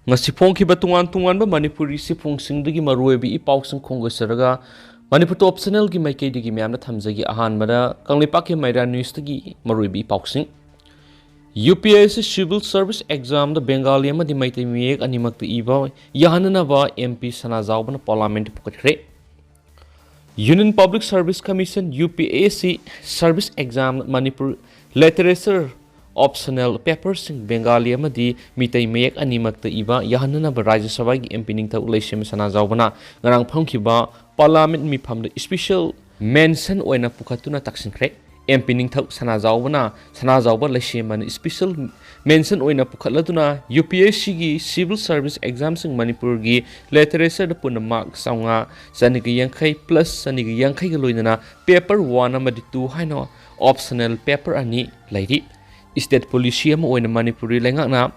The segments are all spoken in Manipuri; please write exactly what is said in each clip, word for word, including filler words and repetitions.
ꯉꯁꯤ ꯐꯣꯡꯈꯤꯕ ꯇꯣꯉꯥꯟ ꯇꯣꯉꯥꯟꯕ ꯃꯅꯤꯄꯨꯔꯤ ꯆꯦꯐꯣꯡꯁꯤꯡꯗꯒꯤ ꯃꯔꯨꯑꯣꯏꯕ ꯏ ꯄꯥꯎꯁꯤꯡ ꯈꯣꯝꯒꯠꯆꯔꯒ ꯃꯅꯤꯄꯨꯔ ꯇꯣꯞ ꯆꯦꯅꯦꯜꯒꯤ ꯃꯥꯏꯀꯩꯗꯒꯤ ꯃꯌꯥꯝꯅ ꯊꯝꯖꯒꯦ꯫ ꯑꯍꯥꯟꯕꯗ ꯀꯪꯂꯩꯄꯥꯛꯀꯤ ꯃꯩꯔꯥ ꯅ꯭ꯌꯨꯁꯇꯒꯤ ꯃꯔꯨꯑꯣꯏꯕ ꯏ ꯄꯥꯎꯁꯤꯡ꯫ ꯌꯨ ꯄꯤ ꯑꯦꯁ ꯁꯤ ꯁꯤꯚꯤꯜ ꯁꯔꯚꯤꯁ ꯑꯦꯛꯖꯥꯝꯗ ꯕꯦꯡꯒꯥꯂꯤ ꯑꯃꯗꯤ ꯃꯩꯇꯩ ꯃꯌꯦꯛ ꯑꯅꯤꯃꯛꯇ ꯏꯕ ꯌꯥꯍꯟꯅꯅꯕ ꯑꯦꯝ ꯄꯤ ꯁꯅꯥꯖꯥꯎꯕꯅ ꯄꯥꯔꯂꯤꯌꯥꯃꯦꯟꯠꯇ ꯄꯨꯈꯠꯈ꯭ꯔꯦ꯫ Union public service commission, U P S C, service exam Manipur literature optional ꯄꯦꯄꯔꯁꯤꯡ ꯕꯦꯡꯒꯥꯂꯤ ꯑꯃꯗꯤ ꯃꯤꯇꯩ ꯃꯌꯦꯛ ꯑꯅꯤꯃꯛꯇ ꯏꯕ ꯌꯥꯍꯟꯅꯅꯕ ꯔꯥꯖ꯭ꯌ ꯁꯚꯥꯒꯤ ꯑꯦꯝ ꯄꯤ ꯅꯤꯡꯊꯧ ꯂꯩꯁꯦꯝꯕ ꯁꯅꯥꯖꯥꯎꯕꯅ ꯉꯔꯥꯡ ꯐꯝꯈꯤꯕ ꯄꯥꯔꯂꯤꯌꯥꯃꯦꯟꯠ ꯃꯤꯐꯝꯗ ꯏꯁꯄꯤꯁꯦꯜ ꯃꯦꯟꯁꯟ ꯑꯣꯏꯅ ꯄꯨꯈꯠꯇꯨꯅ ꯇꯛꯁꯤꯟꯈ꯭ꯔꯦ꯫ ꯑꯦꯝ ꯄꯤ ꯅꯤꯡꯊꯧ ꯁꯅꯥꯖꯥꯎꯕꯅ, ꯁꯅꯥꯖꯥꯎꯕ ꯂꯩꯁꯦꯝꯕꯅ ꯏꯁꯄꯤꯁꯦꯜ ꯃꯦꯟꯁꯟ ꯑꯣꯏꯅ ꯄꯨꯈꯠꯂꯗꯨꯅ ꯌꯨ ꯄꯤ ꯑꯦꯁ ꯁꯤꯒꯤ ꯁꯤꯚꯤꯜ ꯁꯔꯚꯤꯁ ꯑꯦꯛꯖꯥꯝꯁꯤꯡ ꯃꯅꯤꯄꯨꯔꯒꯤ ꯂꯤꯇꯔꯦꯆꯔꯗ ꯄꯨꯟꯅ ꯃꯥꯔꯛ ꯆꯥꯝꯃꯉꯥ, ꯆꯅꯤꯒ ꯌꯥꯡꯈꯩ ꯄ꯭ꯂꯁ ꯆꯅꯤꯒ ꯌꯥꯡꯈꯩꯒ ꯂꯣꯏꯅꯅ ꯄꯦꯄꯔ ꯋꯥꯟ ꯑꯃꯗꯤ ꯇꯨ ꯍꯥꯏꯅ ꯑꯣꯞꯁꯅꯦꯜ ꯄꯦꯄꯔ ꯑꯅꯤ ꯂꯩꯔꯤ꯫ ꯁ꯭ꯇꯦꯠ ꯄꯣꯂꯤꯁꯤ ꯑꯃ ꯑꯣꯏꯅ ꯃꯅꯤꯄꯨꯔꯤ ꯂꯩꯉꯥꯛꯅ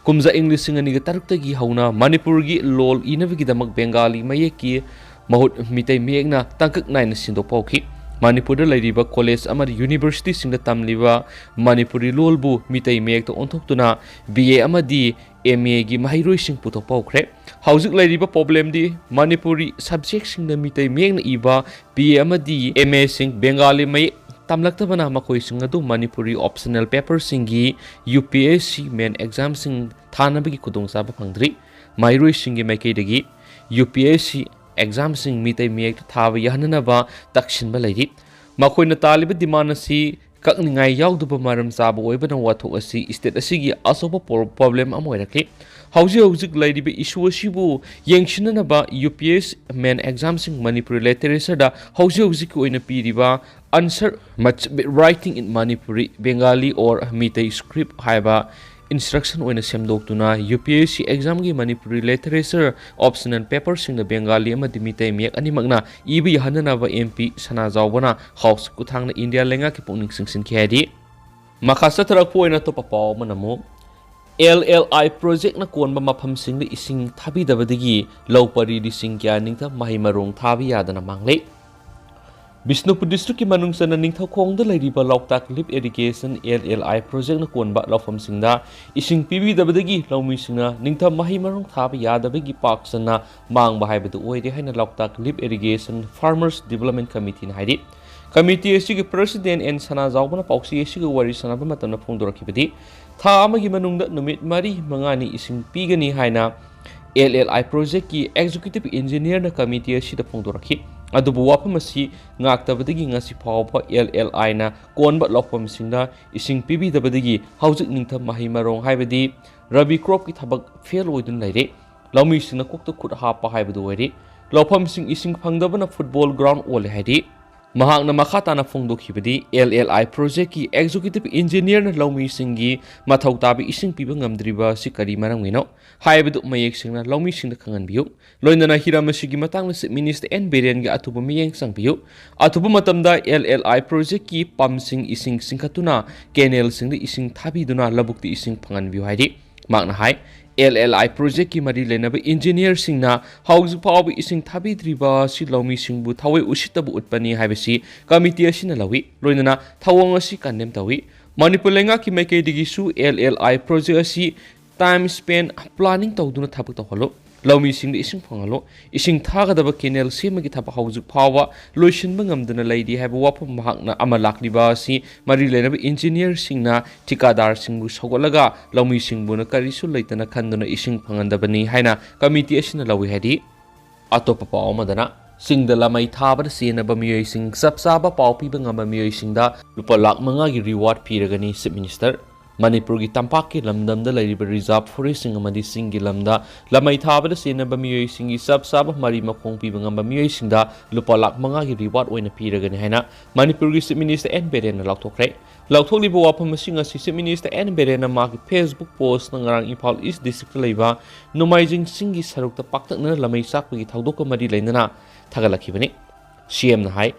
ꯀꯨꯝꯖꯥ ꯏꯪ ꯂꯤꯁꯤꯡ ꯑꯅꯤꯒ ꯇꯔꯨꯛꯇꯒꯤ ꯍꯧꯅ ꯃꯅꯤꯄꯨꯔꯒꯤ ꯂꯣꯜ ꯏꯅꯕꯒꯤꯗꯃꯛ ꯕꯦꯡꯒꯥꯂꯤ ꯃꯌꯦꯛꯀꯤ ꯃꯍꯨꯠ ꯃꯤꯇꯩ ꯃꯌꯦꯛꯅ ꯇꯥꯡꯀꯛ ꯅꯥꯏꯅ ꯁꯤꯟꯗꯣꯛꯄ ꯍꯧꯈꯤ꯫ ꯃꯅꯤꯄꯨꯔꯗ ꯂꯩꯔꯤꯕ ꯀꯣꯂꯦꯖ ꯑꯃꯗꯤ ꯌꯨꯅꯤꯚꯔꯁꯤꯇꯤꯁꯤꯡꯗ ꯇꯝꯂꯤꯕ ꯃꯅꯤꯄꯨꯔꯤ ꯂꯣꯜꯕꯨ ꯃꯤꯇꯩ ꯃꯌꯦꯛꯇ ꯑꯣꯟꯊꯣꯛꯇꯨꯅ ꯕꯤ ꯑꯦ ꯑꯃꯗꯤ ꯑꯦꯝ ꯑꯦꯒꯤ ꯃꯍꯩꯔꯣꯏꯁꯤꯡ ꯄꯨꯊꯣꯛꯄ ꯍꯧꯈ꯭ꯔꯦ꯫ ꯍꯧꯖꯤꯛ ꯂꯩꯔꯤꯕ ꯄ꯭ꯔꯣꯕ꯭ꯂꯦꯝꯗꯤ ꯃꯅꯤꯄꯨꯔꯤ ꯁꯕꯖꯦꯛꯁꯤꯡꯗ ꯃꯤꯇꯩ ꯃꯌꯦꯛꯅ ꯏꯕ ꯕꯤ ꯑꯦ ꯑꯃꯗꯤ ꯑꯦꯝ ꯑꯦꯁꯤꯡ ꯕꯦꯡꯒꯥꯂꯤ ꯃꯌꯦꯛ ꯇꯝꯂꯛꯇꯕꯅ ꯃꯈꯣꯏꯁꯤꯡ ꯑꯗꯨ ꯃꯅꯤꯄꯨꯔꯤ ꯑꯣꯞꯁꯅꯦꯜ ꯄꯦꯄꯔꯁꯤꯡꯒꯤ U P S C main ꯑꯦꯛꯖꯥꯝꯁꯤꯡ ꯊꯥꯅꯕꯒꯤ ꯈꯨꯗꯣꯡꯆꯥꯕ ꯐꯪꯗ꯭ꯔꯤ꯫ ꯃꯍꯩꯔꯣꯏꯁꯤꯡꯒꯤ ꯃꯥꯏꯀꯩꯗꯒꯤ ꯌꯨ ꯄꯤ ꯑꯦꯁ ꯁꯤ ꯑꯦꯛꯖꯥꯝꯁꯤꯡ ꯃꯤꯇꯩ ꯃꯌꯦꯛꯇ ꯊꯥꯕ ꯌꯥꯍꯟꯅꯅꯕ ꯇꯛꯁꯤꯟꯕ ꯂꯩꯔꯤ꯫ ꯃꯈꯣꯏꯅ ꯇꯥꯜꯂꯤꯕ ꯗꯤꯃꯥꯟ ꯑꯁꯤ ꯀꯛꯅꯤꯡꯉꯥꯏ ꯌꯥꯎꯗꯕ ꯃꯔꯝ ꯆꯥꯕ ꯑꯣꯏꯕꯅ ꯋꯥꯊꯣꯛ ꯑꯁꯤ ꯁ꯭ꯇꯦꯠ ꯑꯁꯤꯒꯤ ꯑꯆꯧꯕ ꯄ꯭ꯔꯣ-, ꯄ꯭ꯔꯣꯕ꯭ꯂꯦꯝ ꯑꯃ ꯑꯣꯏꯔꯛꯂꯤ꯫ ꯍꯧꯖꯤꯛ ꯍꯧꯖꯤꯛ ꯂꯩꯔꯤꯕ ꯏꯁꯨ ꯑꯁꯤꯕꯨ ꯌꯦꯡꯁꯤꯟꯅꯅꯕ ꯌꯨ ꯄꯤ ꯑꯦꯁ ꯃꯦꯟ ꯑꯦꯛꯖꯥꯝꯁꯤꯡ ꯃꯅꯤꯄꯨꯔꯤ ꯂꯤꯇꯔꯦꯆꯔꯗ ꯍꯧꯖꯤꯛ ꯍꯧꯖꯤꯛꯀꯤ ꯑꯣꯏꯅ ꯄꯤꯔꯤꯕ Answer Must Be Writing in Manipuri, Bengali or Meitei Script ꯍꯥꯏꯕ ꯏꯟꯁꯇ꯭ꯔꯛꯁꯟ ꯑꯣꯏꯅ ꯁꯦꯝꯗꯣꯛꯇꯨꯅ ꯌꯨ ꯄꯤ ꯑꯦꯁ ꯁꯤ ꯑꯦꯛꯖꯥꯝꯒꯤ ꯃꯅꯤꯄꯨꯔꯤ ꯂꯤꯇꯔꯦꯆꯔ ꯑꯣꯞꯁꯅꯦꯜ ꯄꯦꯄꯔꯁꯤꯡꯗ ꯕꯦꯡꯒꯥꯂꯤ ꯑꯃꯗꯤ ꯃꯤꯇꯩ ꯃꯌꯦꯛ ꯑꯅꯤꯃꯛꯅ ꯏꯕ ꯌꯥꯍꯟꯅꯅꯕ ꯑꯦꯝ ꯄꯤ ꯁꯅꯥꯖꯥꯎꯕꯅ ꯍꯥꯎꯁꯀꯤ ꯈꯨꯠꯊꯥꯡꯗ ꯏꯟꯗꯤꯌꯥ ꯂꯩꯉꯥꯛꯀꯤ ꯄꯨꯛꯅꯤꯡ ꯆꯤꯡꯁꯤꯟꯈꯤ ꯍꯥꯏꯔꯤ꯫ ꯃꯈꯥ ꯆꯠꯊꯔꯛꯄ ꯑꯣꯏꯅ ꯑꯇꯣꯞꯄ ꯄꯥꯎ ꯑꯃꯅ ꯑꯃꯨꯛ, ꯑꯦꯜ ꯑꯦꯜ ꯑꯥꯏ ꯄ꯭ꯔꯣꯖꯦꯛꯅ ꯀꯣꯟꯕ ꯃꯐꯝꯁꯤꯡꯗ ꯏꯁꯤꯡ ꯊꯥꯕꯤꯗꯕꯗꯒꯤ ꯂꯧ ꯄꯔꯤ ꯂꯤꯁꯤꯡ ꯀꯌꯥ ꯅꯤꯡꯊ ꯃꯍꯩ ꯃꯔꯣꯡ ꯊꯥꯕ ꯌꯥꯗꯅ ꯃꯥꯡꯂꯦ꯫ ꯕꯤꯁꯅꯨꯄꯨꯔ ꯗꯤꯁꯇ꯭ꯔꯤꯛꯀꯤ ꯃꯅꯨꯡ ꯆꯟꯅ ꯅꯤꯡꯊꯧꯈꯣꯡꯗ ꯂꯩꯔꯤꯕ ꯂꯣꯛꯇꯥꯛ ꯂꯤꯐ ꯏꯔꯤꯒꯦꯁꯟ, L L I, ꯄ꯭ꯔꯣꯖꯦꯛꯅ ꯀꯣꯟꯕ ꯂꯧꯐꯝꯁꯤꯡꯗ ꯏꯁꯤꯡ ꯄꯤꯕꯤꯗꯕꯗꯒꯤ ꯂꯧꯃꯤꯁꯤꯡꯅ ꯅꯤꯡꯊꯝ ꯃꯍꯩ ꯃꯔꯣꯡ ꯊꯥꯕ ꯌꯥꯗꯕꯒꯤ ꯄꯥꯛ ꯁꯟꯅ ꯃꯥꯡꯕ ꯍꯥꯏꯕꯗꯨ ꯑꯣꯏꯔꯦ ꯍꯥꯏꯅ ꯂꯣꯛꯇꯥꯛ ꯂꯤꯐ ꯏꯔꯤꯒꯦꯁꯟ ꯐꯥꯔꯃꯔꯁ ꯗꯤꯕꯂꯞꯃꯦꯟ ꯀꯃꯤꯇꯤꯅ ꯍꯥꯏꯔꯤ꯫ ꯀꯃꯤꯇꯤ ꯑꯁꯤꯒꯤ ꯄ꯭ꯔꯁꯤꯗꯦꯟ ꯑꯦꯟ ꯁꯅꯥꯖꯥꯎꯕꯅ ꯄꯥꯎꯆꯦ ꯑꯁꯤꯒ ꯋꯥꯔꯤ ꯁꯥꯟꯅꯕ ꯃꯇꯝꯗ ꯐꯣꯡꯗꯣꯔꯛꯈꯤꯕꯗꯤ, ꯊꯥ ꯑꯃꯒꯤ ꯃꯅꯨꯡꯗ ꯅꯨꯃꯤꯠ ꯃꯔꯤ ꯃꯉꯥꯅꯤ ꯏꯁꯤꯡ ꯄꯤꯒꯅꯤ ꯍꯥꯏꯅ L L I ꯄ꯭ꯔꯣꯖꯦꯛꯀꯤ ꯑꯦꯛꯖꯤꯀ꯭ꯌꯨꯇꯤꯚ ꯏꯟꯖꯤꯅꯤꯌꯔꯅ ꯀꯃꯤꯇꯤ ꯑꯁꯤꯗ ꯐꯣꯡꯗꯣꯔꯛꯈꯤ꯫ ꯑꯗꯨꯕꯨ ꯋꯥꯐꯝ ꯑꯁꯤ ꯉꯥꯛꯇꯕꯗꯒꯤ ꯉꯁꯤ ꯐꯥꯎꯕ L L I ꯅ ꯀꯣꯟꯕ ꯂꯧꯐꯝꯁꯤꯡꯗ ꯏꯁꯤꯡ ꯄꯤꯕꯤꯗꯕꯗꯒꯤ ꯍꯧꯖꯤꯛ ꯅꯤꯡꯊꯝ ꯃꯍꯩ ꯃꯔꯣꯡ ꯍꯥꯏꯕꯗꯤ ꯔꯕꯤ ꯀ꯭ꯔꯣꯞꯀꯤ ꯊꯕꯛ ꯐꯦꯜ ꯑꯣꯏꯗꯨꯅ ꯂꯩꯔꯦ꯫ ꯂꯧꯃꯤꯁꯤꯡꯅ ꯀꯣꯛꯇ ꯈꯨꯠ ꯍꯥꯞꯄ ꯍꯥꯏꯕꯗꯨ ꯑꯣꯏꯔꯦ꯫ ꯂꯧꯐꯝꯁꯤꯡ ꯏꯁꯤꯡ ꯐꯪꯗꯕꯅ ꯐꯨꯠꯕꯣꯜ ꯒ꯭ꯔꯥꯎꯟ ꯑꯣꯜꯂꯦ ꯍꯥꯏꯔꯤ꯫ ꯃꯍꯥꯛꯅ ꯃꯈꯥ ꯇꯥꯅ ꯐꯣꯡꯗꯣꯛꯈꯤꯕꯗꯤ, L L I ꯄ꯭ꯔꯣꯖꯦꯛꯀꯤ ꯑꯦꯛꯖꯤꯀ꯭ꯌꯨꯇꯤꯚ ꯏꯟꯖꯤꯅꯤꯌꯔꯅ ꯂꯧꯃꯤꯁꯤꯡꯒꯤ ꯃꯊꯧ ꯇꯥꯕ ꯏꯁꯤꯡ ꯄꯤꯕ ꯉꯝꯗ꯭ꯔꯤꯕ ꯑꯁꯤ ꯀꯔꯤ ꯃꯔꯝꯒꯤꯅꯣ ꯍꯥꯏꯕꯗꯨ ꯃꯌꯦꯛ ꯁꯦꯡꯅ ꯂꯧꯃꯤꯁꯤꯡꯗ ꯈꯪꯍꯟꯕꯤꯌꯨ꯫ ꯂꯣꯏꯅꯅ ꯍꯤꯔꯝ ꯑꯁꯤꯒꯤ ꯃꯇꯥꯡꯗ ꯆꯤꯐ ꯃꯤꯅꯤꯁꯇꯔ ꯑꯦꯟ ꯕꯤꯔꯦꯟꯒꯤ ꯑꯊꯨꯕ ꯃꯤꯠꯌꯦꯡ ꯆꯪꯕꯤꯌꯨ꯫ ꯑꯊꯨꯕ ꯃꯇꯝꯗ L L I ꯄ꯭ꯔꯣꯖꯦꯛꯀꯤ ꯄꯝꯁꯤꯡ ꯏꯁꯤꯡ ꯆꯤꯡꯈꯠꯇꯨꯅ ꯀꯦꯅꯦꯜꯁꯤꯡꯗ ꯏꯁꯤꯡ ꯊꯥꯕꯤꯗꯨꯅ ꯂꯧꯕꯨꯛꯇ ꯏꯁꯤꯡ ꯐꯪꯍꯟꯕꯤꯌꯨ ꯍꯥꯏꯔꯤ꯫ ꯃꯍꯥꯛꯅ ꯍꯥꯏ, L L I ꯄ꯭ꯔꯣꯖꯦꯛꯀꯤ ꯃꯔꯤ ꯂꯩꯅꯕ ꯏꯟꯖꯤꯅꯤꯌꯔꯁꯤꯡꯅ ꯍꯧꯖꯤꯛ ꯐꯥꯎꯕ ꯏꯁꯤꯡ ꯊꯥꯕꯤꯗ꯭ꯔꯤꯕ ꯑꯁꯤ ꯂꯧꯃꯤꯁꯤꯡꯕꯨ ꯊꯑꯣꯏ ꯎꯁꯤꯠꯇꯕ ꯎꯠꯄꯅꯤ ꯍꯥꯏꯕꯁꯤ ꯀꯃꯤꯇꯤ ꯑꯁꯤꯅ ꯂꯧꯏ꯫ ꯂꯣꯏꯅꯅ ꯊꯧꯑꯣꯡ ꯑꯁꯤ ꯀꯟꯗꯦꯝ ꯇꯧꯏ꯫ ꯃꯅꯤꯄꯨꯔ ꯂꯩꯉꯥꯛꯀꯤ ꯃꯥꯏꯀꯩꯗꯒꯤꯁꯨ L L I ꯄ꯭ꯔꯣꯖꯦꯛ ꯑꯁꯤ ꯇꯥꯏꯝ ꯁ꯭ꯄꯦꯟ ꯄ꯭ꯂꯥꯅꯤꯡ ꯇꯧꯗꯨꯅ ꯊꯕꯛ ꯇꯧꯍꯜꯂꯨ꯫ ꯂꯧꯃꯤꯁꯤꯡꯗ ꯏꯁꯤꯡ ꯐꯪꯍꯜꯂꯨ꯫ ꯏꯁꯤꯡ ꯊꯥꯒꯗꯕ ꯀꯦꯅꯦꯜ ꯁꯦꯝꯕꯒꯤ ꯊꯕꯛ ꯍꯧꯖꯤꯛ ꯐꯥꯎꯕ ꯂꯣꯏꯁꯤꯟꯕ ꯉꯝꯗꯅ ꯂꯩꯔꯤ ꯍꯥꯏꯕ ꯋꯥꯐꯝ ꯃꯍꯥꯛꯅ ꯑꯃ ꯂꯥꯛꯂꯤꯕ ꯑꯁꯤ ꯃꯔꯤ ꯂꯩꯅꯕ ꯏꯟꯖꯤꯅꯤꯌꯔꯁꯤꯡꯅ ꯊꯤꯀꯥꯗꯥꯔꯁꯤꯡꯕꯨ ꯁꯧꯒꯠꯂꯒ ꯂꯧꯃꯤꯁꯤꯡꯕꯨꯅ ꯀꯔꯤꯁꯨ ꯂꯩꯇꯅ ꯈꯟꯗꯨꯅ ꯏꯁꯤꯡ ꯐꯪꯍꯟꯗꯕꯅꯤ ꯍꯥꯏꯅ ꯀꯃꯤꯇꯤ ꯑꯁꯤꯅ ꯂꯧꯏ ꯍꯥꯏꯔꯤ꯫ ꯑꯇꯣꯞꯄ ꯄꯥꯎ ꯑꯃꯗꯅ, ꯆꯤꯡꯗ ꯂꯃꯩ ꯊꯥꯕꯗ ꯆꯦꯟꯅꯕ ꯃꯤꯑꯣꯏꯁꯤꯡ ꯆꯞ ꯆꯥꯕ ꯄꯥꯎ ꯄꯤꯕ ꯉꯝꯕ ꯃꯤꯑꯣꯏꯁꯤꯡꯗ ꯂꯨꯄꯥ ꯂꯥꯈ ꯃꯉꯥꯒꯤ ꯔꯤꯋꯥꯔꯗ ꯄꯤꯔꯒꯅꯤ ꯆꯤꯐ ꯃꯤꯅꯤꯁꯇꯔ꯫ ꯃꯅꯤꯄꯨꯔꯒꯤ ꯇꯝꯄꯥꯛꯀꯤ ꯂꯝꯗꯝꯗ ꯂꯩꯔꯤꯕ ꯔꯤꯖꯥꯔꯚ ꯐꯣꯔꯦꯁꯁꯤꯡ ꯑꯃꯗꯤ ꯆꯤꯡꯒꯤ ꯂꯝꯗ ꯂꯃꯩ ꯊꯥꯕꯗ ꯆꯦꯟꯅꯕ ꯃꯤꯑꯣꯏꯁꯤꯡꯒꯤ ꯆꯞ ꯆꯥꯕ ꯃꯔꯤ ꯃꯈꯣꯡ ꯄꯤꯕ ꯉꯝꯕ ꯃꯤꯑꯣꯏꯁꯤꯡꯗ ꯂꯨꯄꯥ ꯂꯥꯈ ꯃꯉꯥꯒꯤ ꯔꯤꯋꯥꯔꯗ ꯑꯣꯏꯅ ꯄꯤꯔꯒꯅꯤ ꯍꯥꯏꯅ ꯃꯅꯤꯄꯨꯔꯒꯤ ꯆꯤꯐ ꯃꯤꯅꯤꯁꯇꯔ ꯑꯦꯟ ꯕꯤꯔꯦꯟꯅ ꯂꯥꯎꯊꯣꯛꯈ꯭ꯔꯦ꯫ ꯂꯥꯎꯊꯣꯛꯂꯤꯕ ꯋꯥꯐꯝ ꯑꯁꯤ ꯉꯁꯤ ꯆꯤꯐ ꯃꯤꯅꯤꯁꯇꯔ ꯑꯦꯟ ꯕꯤꯔꯦꯟꯅ ꯃꯍꯥꯛꯀꯤ ꯐꯦꯁꯕꯨꯛ ꯄꯣꯁꯇ ꯉꯔꯥꯡ ꯏꯝꯐꯥꯜ ꯏꯁ ꯗꯤꯁꯇ꯭ꯔꯤꯛꯇ ꯂꯩꯕ ꯅꯣꯡꯃꯥꯏꯖꯤꯡ ꯆꯤꯡꯒꯤ ꯁꯔꯨꯛꯇ ꯄꯥꯛꯇꯛꯅꯅ ꯂꯃꯩ ꯆꯥꯛꯄꯒꯤ ꯊꯧꯗꯣꯛꯀ ꯃꯔꯤ ꯂꯩꯅꯅ ꯊꯥꯒꯠꯂꯛꯈꯤꯕꯅꯤ꯫ ꯁꯤꯑꯦꯝꯅ ꯍꯥꯏ,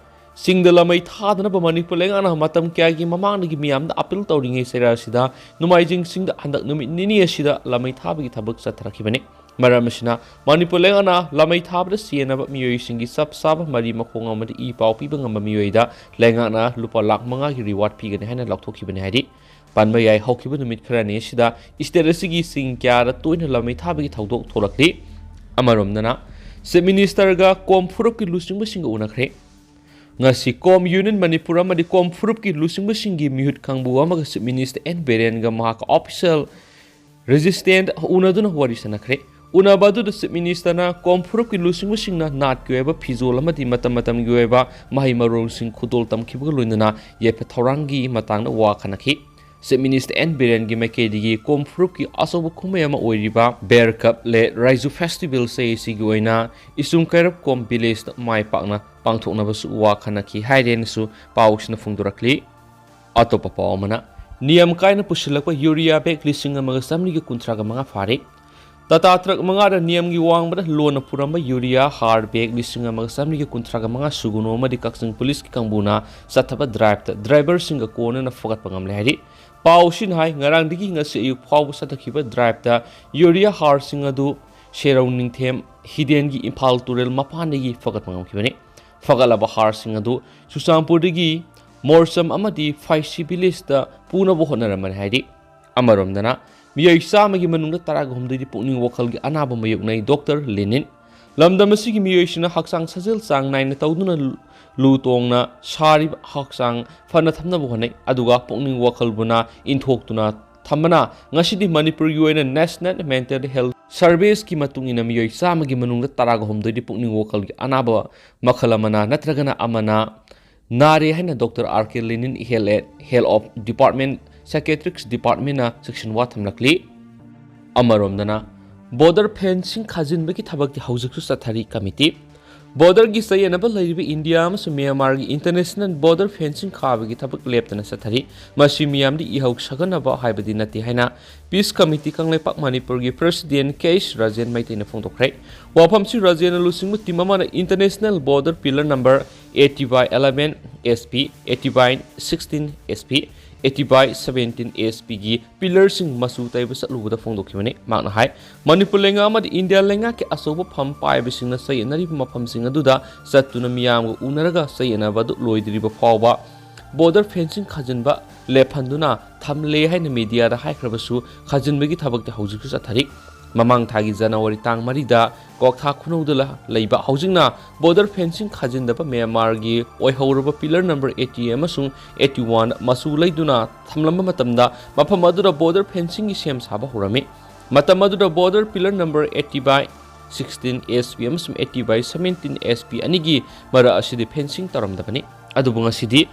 ꯆꯤꯡꯗ ꯂꯃꯩ ꯊꯥꯗꯅꯕ ꯃꯅꯤꯄꯨꯔ ꯂꯩꯉꯥꯛꯅ ꯃꯇꯝ ꯀꯌꯥꯒꯤ ꯃꯃꯥꯡꯗꯒꯤ ꯃꯤꯌꯥꯝꯗ ꯑꯄꯤꯜ ꯇꯧꯔꯤꯉꯩ ꯆꯩꯔꯥ ꯑꯁꯤꯗ ꯅꯣꯡꯃꯥꯏꯖꯤꯡ ꯆꯤꯡꯗ ꯍꯟꯗꯛ ꯅꯨꯃꯤꯠ ꯅꯤꯅꯤ ꯑꯁꯤꯗ ꯂꯃꯩ ꯊꯥꯕꯒꯤ ꯊꯕꯛ ꯆꯠꯊꯔꯛꯈꯤꯕꯅꯤ꯫ ꯃꯔꯝ ꯑꯁꯤꯅ ꯃꯅꯤꯄꯨꯔ ꯂꯩꯉꯥꯛꯅ ꯂꯥꯃꯩ ꯊꯥꯕꯗ ꯁꯤꯖꯤꯟꯅꯕ ꯃꯤꯑꯣꯏꯁꯤꯡꯒꯤ ꯆꯞ ꯆꯥꯕ ꯃꯔꯤ ꯃꯈꯣꯡ ꯑꯃꯗꯤ ꯏ ꯄꯥꯎ ꯄꯤꯕ ꯉꯝꯕ ꯃꯤꯑꯣꯏꯗ ꯂꯩꯉꯥꯛꯅ ꯂꯨꯄꯥ ꯂꯥꯈ ꯃꯉꯥꯒꯤ ꯔꯤꯋꯥꯔꯗ ꯄꯤꯒꯅꯤ ꯍꯥꯏꯅ ꯂꯥꯎꯊꯣꯛꯈꯤꯕꯅꯤ ꯍꯥꯏꯔꯤ꯫ ꯄꯟꯕ ꯌꯥꯏ, ꯍꯧꯈꯤꯕ ꯅꯨꯃꯤꯠ ꯈꯔꯅꯤ ꯑꯁꯤꯗ ꯁ꯭ꯇꯦꯠ ꯑꯁꯤꯒꯤ ꯆꯤꯡ ꯀꯌꯥꯗ ꯇꯣꯏꯅ ꯂꯥꯃꯩ ꯊꯥꯕꯒꯤ ꯊꯧꯗꯣꯛ ꯊꯣꯛꯂꯛꯂꯤ꯫ ꯑꯃꯔꯣꯝꯗꯅ ꯆꯤꯐ ꯃꯤꯅꯤꯁꯇꯔꯒ ꯀꯣꯝ ꯐꯨꯔꯨꯞꯀꯤ ꯂꯨꯆꯤꯡꯕꯁꯤꯡꯒ ꯎꯅꯈ꯭ꯔꯦ꯫ ꯉꯁꯤ ꯀꯣꯝ ꯌꯨꯅꯤꯌꯟ ꯃꯅꯤꯄꯨꯔ ꯑꯃꯗꯤ ꯀꯣꯝ ꯐꯨꯔꯨꯞꯀꯤ ꯂꯨꯆꯤꯡꯕꯁꯤꯡꯒꯤ ꯃꯤꯍꯨꯠ ꯀꯥꯡꯕꯨ ꯑꯃꯒ ꯆꯤꯐ ꯃꯤꯅꯤꯁꯇꯔ ꯑꯦꯟ ꯕꯤꯔꯦꯟꯒ ꯃꯍꯥꯛꯀ ꯑꯣꯐꯤꯁꯤꯌꯦꯜ ꯔꯦꯁꯤꯗꯦꯟꯁꯇ ꯎꯅꯗꯨꯅ ꯋꯥꯔꯤ ꯁꯥꯟꯅꯈ꯭ꯔꯦ꯫ ꯎꯅꯕ ꯑꯗꯨꯗ ꯆꯤꯐ ꯃꯤꯅꯤꯁꯇꯔꯅ ꯀꯣꯝ ꯐꯨꯔꯨꯞꯀꯤ ꯂꯨꯆꯤꯡꯕꯁꯤꯡꯅ ꯅꯥꯠꯀꯤ ꯑꯣꯏꯕ ꯐꯤꯖꯣꯜ ꯑꯃꯗꯤ ꯃꯇꯝ ꯃꯇꯝꯒꯤ ꯑꯣꯏꯕ ꯃꯍꯩ ꯃꯔꯣꯡꯁꯤꯡ ꯈꯨꯗꯣꯜ ꯇꯝꯈꯤꯕꯒ ꯂꯣꯏꯅꯅ ꯌꯥꯏꯐ ꯊꯧꯔꯥꯡꯒꯤ ꯃꯇꯥꯡꯗ ꯋꯥ ꯈꯟꯅꯈꯤ꯫ ꯆꯤꯐ ꯃꯤꯅꯤꯁꯇꯔ ꯑꯦꯟ ꯕꯤꯔꯦꯟꯒꯤ ꯃꯥꯏꯀꯩꯗꯒꯤ ꯀꯣꯝ ꯐꯨꯔꯨꯞꯀꯤ ꯑꯆꯧꯕ ꯀꯨꯝꯍꯩ ꯑꯃ ꯑꯣꯏꯔꯤꯕ ꯕꯦꯔ ꯀꯞ ꯂꯦ ꯔꯥꯏꯖꯨ ꯐꯦꯁꯇꯤꯚꯦꯜ ꯆꯍꯤꯁꯤꯒꯤ ꯑꯣꯏꯅ ꯏꯁꯨꯝ ꯀꯩꯔꯞ ꯀꯣꯝ ꯚꯤꯂꯦꯖꯇ ꯃꯥꯏ ꯄꯥꯛꯅ ꯄꯥꯡꯊꯣꯛꯅꯕꯁꯨ ꯋꯥ ꯈꯟꯅꯈꯤ ꯍꯥꯏꯔꯦꯅꯁꯨ ꯄꯥꯎꯁꯤꯅ ꯐꯣꯡꯗꯣꯔꯛꯂꯤ꯫ ꯑꯇꯣꯞꯄ ꯄꯥꯎ ꯑꯃꯅ, ꯅꯤꯌꯝ ꯀꯥꯏꯅ ꯄꯨꯁꯤꯜꯂꯛꯄ ꯌꯨꯔꯤꯌꯥ ꯕꯦꯒ ꯂꯤꯁꯤꯡ ꯑꯃꯒ ꯆꯥꯃꯔꯤꯒ ꯀꯨꯟꯊ꯭ꯔꯥꯒ ꯃꯉꯥ ꯐꯥꯔꯦ꯫ ꯇꯥꯇꯥ ꯇ꯭ꯔꯛ ꯃꯉꯥꯗ ꯅꯤꯌꯝꯒꯤ ꯋꯥꯡꯃꯗ ꯂꯣꯟꯅ ꯄꯨꯔꯝꯕ ꯌꯨꯔꯤꯌꯥ ꯍꯥꯔ ꯕꯦꯒ ꯂꯤꯁꯤꯡ ꯑꯃꯒ ꯆꯥꯃꯔꯤꯒ ꯀꯨꯟꯊ꯭ꯔꯥꯒ ꯃꯉꯥ ꯁꯨꯒꯨꯅꯨ ꯑꯃꯗꯤ ꯀꯛꯆꯤꯡ ꯄꯨꯂꯤꯁꯀꯤ ꯀꯥꯡꯕꯨꯅ ꯆꯠꯊꯕ ꯗ꯭ꯔꯥꯏꯚꯇ ꯗ꯭ꯔꯥꯏꯚꯔꯁꯤꯡꯒ ꯀꯣꯟꯅꯅ ꯐꯒꯠꯄ ꯉꯝꯂꯦ ꯍꯥꯏꯔꯤ꯫ ꯄꯥꯎ ꯑꯁꯤꯅ ꯍꯥꯏ, ꯉꯔꯥꯡꯗꯒꯤ ꯉꯁꯤ ꯑꯌꯨꯛ ꯐꯥꯎꯕ ꯆꯠꯊꯈꯤꯕ ꯗ꯭ꯔꯥꯏꯚꯇ ꯌꯨꯔꯤꯌꯥ ꯍꯥꯔꯁꯤꯡ ꯑꯗꯨ ꯁꯦꯔꯧ ꯅꯤꯡꯊꯦꯝ ꯍꯤꯗꯦꯟꯒꯤ ꯏꯝꯐꯥꯜ ꯇꯨꯔꯦꯜ ꯃꯄꯥꯟꯗꯒꯤ ꯐꯒꯠꯄ ꯉꯝꯈꯤꯕꯅꯤ꯫ ꯐꯒꯠꯂꯕ ꯍꯥꯔꯁꯤꯡ ꯑꯗꯨ ꯆꯨꯔꯆꯥꯟꯄꯨꯔꯗꯒꯤ ꯃꯣꯔꯆꯝ ꯑꯃꯗꯤ ꯐꯥꯏꯁꯤ ꯚꯤꯂꯦꯖꯇ ꯄꯨꯅꯕ ꯍꯣꯠꯅꯔꯝꯕꯅꯤ ꯍꯥꯏꯔꯤ꯫ ꯑꯃꯔꯣꯝꯗꯅ, ꯃꯤꯑꯣꯏ ꯆꯥꯝꯃꯒꯤ ꯃꯅꯨꯡꯗ ꯇꯔꯥꯒ ꯍꯨꯝꯗꯣꯏꯗꯤ ꯄꯨꯛꯅꯤꯡ ꯋꯥꯈꯜꯒꯤ ꯑꯅꯥꯕ ꯃꯥꯌꯣꯛꯅꯩ ꯗꯣꯛꯇꯔ ꯂꯦꯅꯤꯟ꯫ ꯂꯝꯗꯝ ꯑꯁꯤꯒꯤ ꯃꯤꯑꯣꯏꯁꯤꯡꯅ ꯍꯛꯆꯥꯡ ꯁꯥꯖꯦꯜ ꯆꯥꯡ ꯅꯥꯏꯅ ꯇꯧꯗꯨꯅ ꯂꯨ ꯇꯣꯡꯅ ꯁꯥꯔꯤꯕ ꯍꯛꯆꯥꯡ ꯐꯅ ꯊꯝꯅꯕ ꯍꯣꯠꯅꯩ, ꯑꯗꯨꯒ ꯄꯨꯛꯅꯤꯡ ꯋꯥꯈꯜꯕꯨꯅ ꯏꯟꯊꯣꯛꯇꯨꯅ ꯊꯝꯕꯅ ꯉꯁꯤꯗꯤ ꯃꯅꯤꯄꯨꯔꯒꯤ ꯑꯣꯏꯅ ꯅꯦꯁꯅꯦꯜ ꯃꯦꯟꯇꯦꯜ ꯍꯦꯜꯊ ꯁꯔꯚꯤꯁꯀꯤ ꯃꯇꯨꯡ ꯏꯟꯅ ꯃꯤꯑꯣꯏ ꯆꯥꯝꯃꯒꯤ ꯃꯅꯨꯡꯗ ꯇꯔꯥꯒ ꯍꯨꯝꯗꯣꯏꯗꯤ ꯄꯨꯛꯅꯤꯡ ꯋꯥꯈꯜꯒꯤ ꯑꯅꯥꯕ ꯃꯈꯜ ꯑꯃꯅ ꯅꯠꯇ꯭ꯔꯒꯅ ꯑꯃꯅ ꯅꯥꯔꯦ ꯍꯥꯏꯅ doctor R K Lenin health at health of department psychiatrics ꯗꯤꯄꯥꯔꯠꯃꯦꯟꯅ ꯆꯦꯛꯁꯤꯟꯋꯥ ꯊꯝꯂꯛꯂꯤ꯫ ꯑꯃꯔꯣꯝꯗꯅ, ꯕꯣꯔꯗꯔ ꯐꯦꯟꯁꯤꯡ ꯈꯥꯖꯤꯟꯕꯒꯤ ꯊꯕꯛꯇꯤ ꯍꯧꯖꯤꯛꯁꯨ ꯆꯠꯊꯔꯤ꯫ ꯀꯃꯤꯇꯤ, ꯕꯣꯔꯗꯔꯒꯤ ꯆꯌꯦꯠꯅꯕ ꯂꯩꯔꯤꯕ ꯏꯟꯗꯤꯌꯥ ꯑꯃꯁꯨꯡ ꯃ꯭ꯌꯥꯟꯃꯥꯔꯒꯤ ꯏꯟꯇꯔꯅꯦꯁꯅꯦꯜ ꯕꯣꯔꯗꯔ ꯐꯦꯟꯁꯤꯡ ꯈꯥꯕꯒꯤ ꯊꯕꯛ ꯂꯦꯞꯇꯅ ꯆꯠꯊꯔꯤ꯫ ꯃꯁꯤ ꯃꯤꯌꯥꯝꯗ ꯏꯍꯧ ꯁꯥꯒꯠꯅꯕ ꯍꯥꯏꯕꯗꯤ ꯅꯠꯇꯦ ꯍꯥꯏꯅ ꯄꯤꯁ ꯀꯃꯤꯇꯤ ꯀꯪꯂꯩꯄꯥꯛ ꯃꯅꯤꯄꯨꯔꯒꯤ ꯄ꯭ꯔꯁꯤꯗꯦꯟ ꯀꯦ ꯑꯦꯁ ꯔꯥꯖꯦꯟ ꯃꯩꯇꯩꯅ ꯐꯣꯡꯗꯣꯛꯈ꯭ꯔꯦ꯫ ꯋꯥꯐꯝꯁꯤ ꯔꯥꯖꯦꯟꯅ ꯂꯨꯆꯤꯡꯕ ꯇꯤꯝ ꯑꯃꯅ international border pillar number eighty by eleven S P, eighty by sixteen S P, eighty by seventeen S P ꯒꯤ pillarꯁꯤꯡ ꯃꯆꯨ ꯇꯩꯕ ꯆꯠꯂꯨꯕꯗ ꯐꯣꯡꯗꯣꯛꯈꯤꯕꯅꯤ꯫ ꯃꯍꯥꯛꯅ ꯍꯥꯏ, ꯃꯅꯤꯄꯨꯔ ꯂꯩꯉꯥꯛ ꯑꯃꯗꯤ ꯏꯟꯗꯤꯌꯥ ꯂꯩꯉꯥꯛꯀꯤ ꯑꯆꯧꯕ ꯐꯝ ꯄꯥꯏꯕꯁꯤꯡꯅ ꯆꯌꯦꯠꯅꯔꯤꯕ ꯃꯐꯝꯁꯤꯡ ꯑꯗꯨꯗ ꯆꯠꯇꯨꯅ ꯃꯤꯌꯥꯝꯒ ꯎꯅꯔꯒ ꯆꯌꯦꯠꯅꯕ ꯑꯗꯨ ꯂꯣꯏꯗ꯭ꯔꯤꯕ ꯐꯥꯎꯕ border fencing ꯈꯥꯖꯤꯟꯕ ꯂꯦꯞꯍꯟꯗꯨꯅ ꯊꯝꯂꯦ ꯍꯥꯏꯅ mediaꯗ ꯍꯥꯏꯈ꯭ꯔꯕꯁꯨ, ꯈꯥꯖꯤꯟꯕꯒꯤ ꯊꯕꯛꯇꯤ ꯍꯧꯖꯤꯛꯁꯨ ꯆꯠꯊꯔꯤ꯫ ꯃꯃꯥꯡ ꯊꯥꯒꯤ ꯖꯅꯋꯥꯔꯤ ꯇꯥꯡ ꯃꯔꯤꯗ ꯀ꯭ꯋꯥꯛꯊꯥ ꯈꯨꯅꯧꯗ ꯂ-, ꯂꯩꯕ, ꯍꯧꯖꯤꯛꯅ border fencing ꯈꯥꯖꯤꯟꯗꯕ ꯃ꯭ꯌꯥꯟꯃꯥꯔꯒꯤ ꯑꯣꯏꯍꯧꯔꯕ pillar number eighty ꯑꯃꯁꯨꯡ eighty one ꯃꯆꯨ ꯂꯩꯗꯨꯅ ꯊꯝꯂꯝꯕ ꯃꯇꯝꯗ, ꯃꯐꯝ ꯑꯗꯨꯗ border fencingꯒꯤ ꯁꯦꯝ ꯁꯥꯕ ꯍꯧꯔꯝꯃꯤ꯫ ꯃꯇꯝ ꯑꯗꯨꯗ border pillar number eighty by sixteen S P ꯑꯃꯁꯨꯡ eighty by seventeen S P ꯑꯅꯤꯒꯤ ꯃꯔꯛ ꯑꯁꯤꯗꯤ fencing ꯇꯧꯔꯝꯗꯕꯅꯤ꯫ ꯑꯗꯨꯕꯨ ꯉꯁꯤꯗꯤ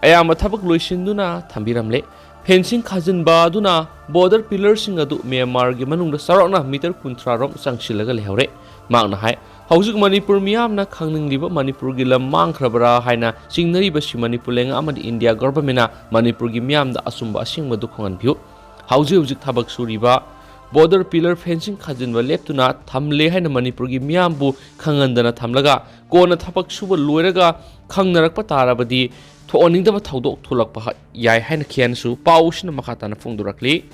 ꯑꯌꯥꯝꯕ ꯊꯕꯛ ꯂꯣꯏꯁꯤꯟꯗꯨꯅ ꯊꯝꯕꯤꯔꯝꯂꯦ꯫ Fencing ꯈꯥꯖꯤꯟꯕ ꯑꯗꯨꯅ border pillarꯁꯤꯡ ꯑꯗꯨ ꯃ꯭ꯌꯥꯟꯃꯥꯔꯒꯤ ꯃꯅꯨꯡꯗ ꯆꯥꯎꯔꯥꯛꯅ meter ꯀꯨꯟꯊ꯭ꯔꯥ ꯔꯣꯝ ꯆꯪꯁꯤꯜꯂꯒ ꯂꯩꯍꯧꯔꯦ꯫ ꯃꯍꯥꯛꯅ ꯍꯥꯏ, ꯍꯧꯖꯤꯛ ꯃꯅꯤꯄꯨꯔ ꯃꯤꯌꯥꯝꯅ ꯈꯪꯅꯤꯡꯂꯤꯕ ꯃꯅꯤꯄꯨꯔꯒꯤ ꯂꯝ ꯃꯥꯡꯈ꯭ꯔꯕ꯭ꯔꯥ ꯍꯥꯏꯅ ꯆꯤꯡꯅꯔꯤꯕꯁꯤ ꯃꯅꯤꯄꯨꯔ ꯂꯩꯉꯥꯛ ꯑꯃꯗꯤ ꯏꯟꯗꯤꯌꯥ governmentꯅ ꯃꯅꯤꯄꯨꯔꯒꯤ ꯃꯤꯌꯥꯝꯗ ꯑꯆꯨꯝꯕ ꯑꯁꯦꯡꯕꯗꯨ ꯈꯪꯍꯟꯕꯤꯌꯨ꯫ ꯍꯧꯖꯤꯛ ꯍꯧꯖꯤꯛ ꯊꯕꯛ ꯁꯨꯔꯤꯕ border pillar fencing ꯈꯥꯖꯤꯟꯕ ꯂꯦꯞꯇꯨꯅ ꯊꯝꯂꯦ ꯍꯥꯏꯅ ꯃꯅꯤꯄꯨꯔꯒꯤ ꯃꯤꯌꯥꯝꯕꯨ ꯈꯪꯍꯟꯗꯅ ꯊꯝꯂꯒ, ꯀꯣꯟꯅ ꯊꯕꯛ ꯁꯨꯕ ꯂꯣꯏꯔꯒ ꯈꯪꯅꯔꯛꯄ ꯇꯥꯔꯕꯗꯤ ꯊꯣꯛꯍꯟꯅꯤꯡꯗꯕ ꯊꯧꯗꯣꯛ ꯊꯣꯛꯂꯛꯄ ꯍ-, ꯌꯥꯏ ꯍꯥꯏꯅ ꯈꯦꯟꯁꯨ ꯄꯥꯎꯁꯤꯅ ꯃꯈꯥ ꯇꯥꯅ ꯐꯣꯡꯗꯣꯔꯛꯂꯤ꯫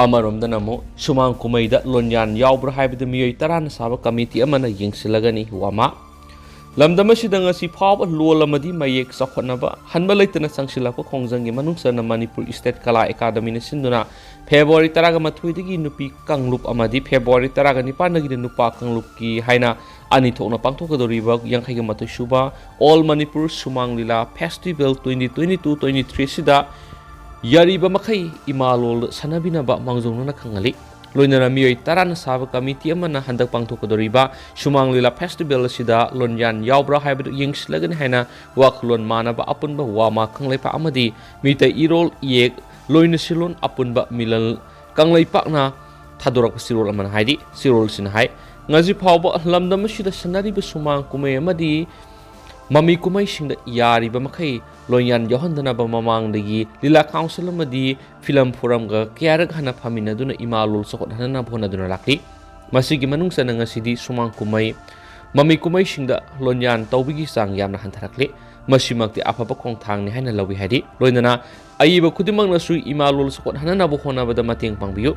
ꯑꯃꯔꯣꯝꯗꯅ ꯑꯃꯨꯛ ꯁꯨꯃꯥꯡ ꯀꯨꯝꯍꯩꯗ ꯂꯣꯟꯌꯥꯟ ꯌꯥꯎꯕ꯭ꯔꯥ ꯍꯥꯏꯕꯗꯨ ꯃꯤꯑꯣꯏ ꯇꯔꯥꯅ ꯁꯥꯕ committee ꯑꯃꯅ ꯌꯦꯡꯁꯤꯜꯂꯒꯅꯤ꯫ ꯋꯥꯃꯥ꯫ ꯂꯝꯗꯝ ꯑꯁꯤꯗ ꯉꯁꯤ ꯐꯥꯎꯕ ꯂꯣꯜ ꯑꯃꯗꯤ ꯃꯌꯦꯛ ꯆꯥꯎꯈꯠꯅꯕ ꯍꯟꯕ ꯂꯩꯇꯅ ꯆꯪꯁꯤꯜꯂꯛꯄ ꯈꯣꯡꯖꯪꯒꯤ ꯃꯅꯨꯡ ꯆꯟꯅ ꯃꯅꯤꯄꯨꯔ State ꯀꯂꯥ ꯑꯦꯀꯥꯗꯃꯤꯅ ꯁꯤꯟꯗꯨꯅ ꯐꯦꯕ꯭ꯔꯨꯋꯥꯔꯤ ꯇꯔꯥꯒ ꯃꯥꯊꯣꯏꯗꯒꯤ ꯅꯨꯄꯤ ꯀꯥꯡꯂꯨꯞ ꯑꯃꯗꯤ ꯐꯦꯕ꯭ꯔꯨꯋꯥꯔꯤ ꯇꯔꯥꯒ ꯅꯤꯄꯥꯟꯗꯒꯤꯅ ꯅꯨꯄꯥ ꯀꯥꯡꯂꯨꯞꯀꯤ ꯍꯥꯏꯅ ꯑꯅꯤ ꯊꯣꯛꯅ ꯄꯥꯡꯊꯣꯛꯀꯗꯧꯔꯤꯕ ꯌꯥꯡꯈꯩꯒ ꯃꯥꯊꯣꯏ ꯁꯨꯕ All Manipur Sumang Lila Festival twenty twenty-two twenty-three ꯑꯁꯤꯗ ꯌꯥꯔꯤꯕ ꯃꯈꯩ ꯏꯃꯥ ꯂꯣꯜ ꯁꯥꯟꯅꯕꯤꯅꯕ ꯃꯥꯡꯖꯧꯅꯅ ꯈꯪꯍꯜꯂꯤ꯫ ꯂꯣꯏꯅꯅ ꯃꯤꯑꯣꯏ ꯇꯔꯥꯅ ꯁꯥꯕ committee ꯑꯃꯅ ꯍꯟꯗꯛ ꯄꯥꯡꯊꯣꯛꯀꯗꯧꯔꯤꯕ ꯁꯨꯃꯥꯡ ꯂꯤꯂꯥ festival ꯑꯁꯤꯗ ꯂꯣꯟꯌꯥꯟ ꯌꯥꯎꯕ꯭ꯔꯥ ꯍꯥꯏꯕꯗꯨ ꯌꯦꯡꯁꯤꯜꯂꯒꯅꯤ ꯍꯥꯏꯅ ꯋꯥꯈꯜꯂꯣꯟ ꯃꯥꯟꯅꯕ ꯑꯄꯨꯟꯕ ꯋꯥꯃꯥ ꯀꯪꯂꯩꯄꯥꯛ ꯑꯃꯗꯤ ꯃꯤꯇꯩ ꯏꯔꯣꯜ ꯏꯌꯦꯛ ꯂꯣꯏꯅ ꯁꯤꯂꯣꯟ ꯑꯄꯨꯟꯕ ꯃꯤꯂꯜ ꯀꯪꯂꯩꯄꯥꯛꯅ ꯊꯥꯗꯣꯔꯛꯄ ꯆꯦꯔꯣꯜ ꯑꯃꯅ ꯍꯥꯏꯔꯤ꯫ ꯆꯦꯔꯣꯜꯁꯤꯅ ꯍꯥꯏ, ꯉꯁꯤ ꯐꯥꯎꯕ ꯂꯝꯗꯝ ꯑꯁꯤꯗ ꯁꯥꯟꯅꯔꯤꯕ ꯁꯨꯃꯥꯡ ꯀꯨꯝꯍꯩ ꯑꯃꯗꯤ ꯃꯃꯤ ꯀꯨꯝꯍꯩꯁꯤꯡꯗ ꯌꯥꯔꯤꯕ ꯃꯈꯩ ꯂꯣꯟꯌꯥꯟ ꯌꯥꯎꯍꯟꯗꯅꯕ ꯃꯃꯥꯡꯗꯒꯤ ꯂꯤꯂꯥ council ꯑꯃꯗꯤ film forum ꯀꯌꯥꯔꯛ ꯍꯟꯅ ꯐꯝꯃꯤꯟꯅꯗꯨꯅ ꯏꯃꯥ ꯂꯣꯜ ꯆꯥꯎꯈꯠꯍꯟꯅꯕ ꯍꯣꯠꯅꯗꯨꯅ ꯂꯥꯛꯂꯤ꯫ ꯃꯁꯤꯒꯤ ꯃꯅꯨꯡ ꯆꯟꯅ ꯉꯁꯤꯗꯤ ꯁꯨꯃꯥꯡ ꯀꯨꯝꯍꯩ, ꯃꯃꯤ ꯀꯨꯝꯍꯩꯁꯤꯡꯗ ꯂꯣꯟꯌꯥꯟ ꯇꯧꯕꯒꯤ ꯆꯥꯡ ꯌꯥꯝꯅ ꯍꯟꯊꯔꯛꯂꯤ꯫ ꯃꯁꯤꯃꯛꯇꯤ ꯑꯐꯕ ꯈꯣꯡꯊꯥꯡꯅꯤ ꯍꯥꯏꯅ ꯂꯧꯏ ꯍꯥꯏꯔꯤ꯫ ꯂꯣꯏꯅꯅ ꯑꯏꯕ ꯈꯨꯗꯤꯡꯃꯛꯅꯁꯨ ꯏꯃꯥ ꯂꯣꯜ ꯆꯥꯎꯈꯠꯍꯟꯅꯕ ꯍꯣꯠꯅꯕꯗ ꯃꯇꯦꯡ ꯄꯥꯡꯕꯤꯌꯨ꯫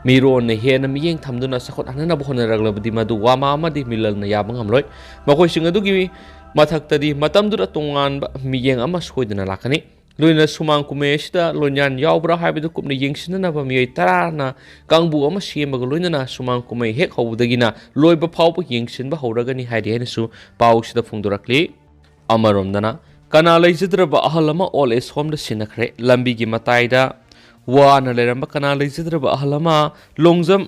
ꯃꯤꯔꯣꯟꯅ ꯍꯦꯟꯅ ꯃꯤꯠꯌꯦꯡ ꯊꯝꯗꯨꯅ ꯆꯥꯎꯈꯠꯍꯟꯅꯕ ꯍꯣꯠꯅꯔꯛꯂꯕꯗꯤ ꯃꯗꯨ ꯋꯥꯃꯥ ꯑꯃꯗꯤ ꯃꯤꯂꯜꯅ ꯌꯥꯕ ꯉꯝꯂꯣꯏ꯫ ꯃꯈꯣꯏꯁꯤꯡ ꯑꯗꯨꯒꯤ ꯃꯊꯛꯇꯗꯤ ꯃꯇꯝꯗꯨꯗ ꯇꯣꯉꯥꯟꯕ ꯃꯤꯠꯌꯦꯡ ꯑꯃ ꯁꯣꯏꯗꯅ ꯂꯥꯛꯀꯅꯤ꯫ ꯂꯣꯏꯅꯅ ꯁꯨꯃꯥꯡ ꯀꯨꯝꯍꯩ ꯑꯁꯤꯗ ꯂꯣꯟꯌꯥꯟ ꯌꯥꯎꯕ꯭ꯔꯥ ꯍꯥꯏꯕꯗꯨ ꯀꯨꯞꯅ ꯌꯦꯡꯁꯤꯟꯅꯅꯕ ꯃꯤꯑꯣꯏ ꯇꯔꯥꯅ ꯀꯥꯡꯕꯨ ꯑꯃ ꯁꯦꯝꯃꯒ ꯂꯣꯏꯅꯅ ꯁꯨꯃꯥꯡ ꯀꯨꯝꯍꯩ ꯍꯦꯛ ꯍꯧꯕꯗꯒꯤꯅ ꯂꯣꯏꯕ ꯐꯥꯎꯕ ꯌꯦꯡꯁꯤꯟꯕ ꯍꯧꯔꯒꯅꯤ ꯍꯥꯏꯔꯤ ꯍꯥꯏꯅꯁꯨ ꯄꯥꯎꯁꯤꯗ ꯐꯣꯡꯗꯣꯔꯛꯂꯤ꯫ ꯑꯃꯔꯣꯝꯗꯅ ꯀꯅꯥ ꯂꯩꯖꯗ꯭ꯔꯕ ꯑꯍꯜ ꯑꯃ old age homeꯗ ꯁꯤꯟꯅꯈ꯭ꯔꯦ꯫ ꯂꯝꯕꯤꯒꯤ ꯃꯇꯥꯏꯗ ꯋꯥꯅ ꯂꯩꯔꯝꯕ ꯀꯅꯥ ꯂꯩꯖꯗ꯭ꯔꯕ ꯑꯍꯜ ꯑꯃ Longjam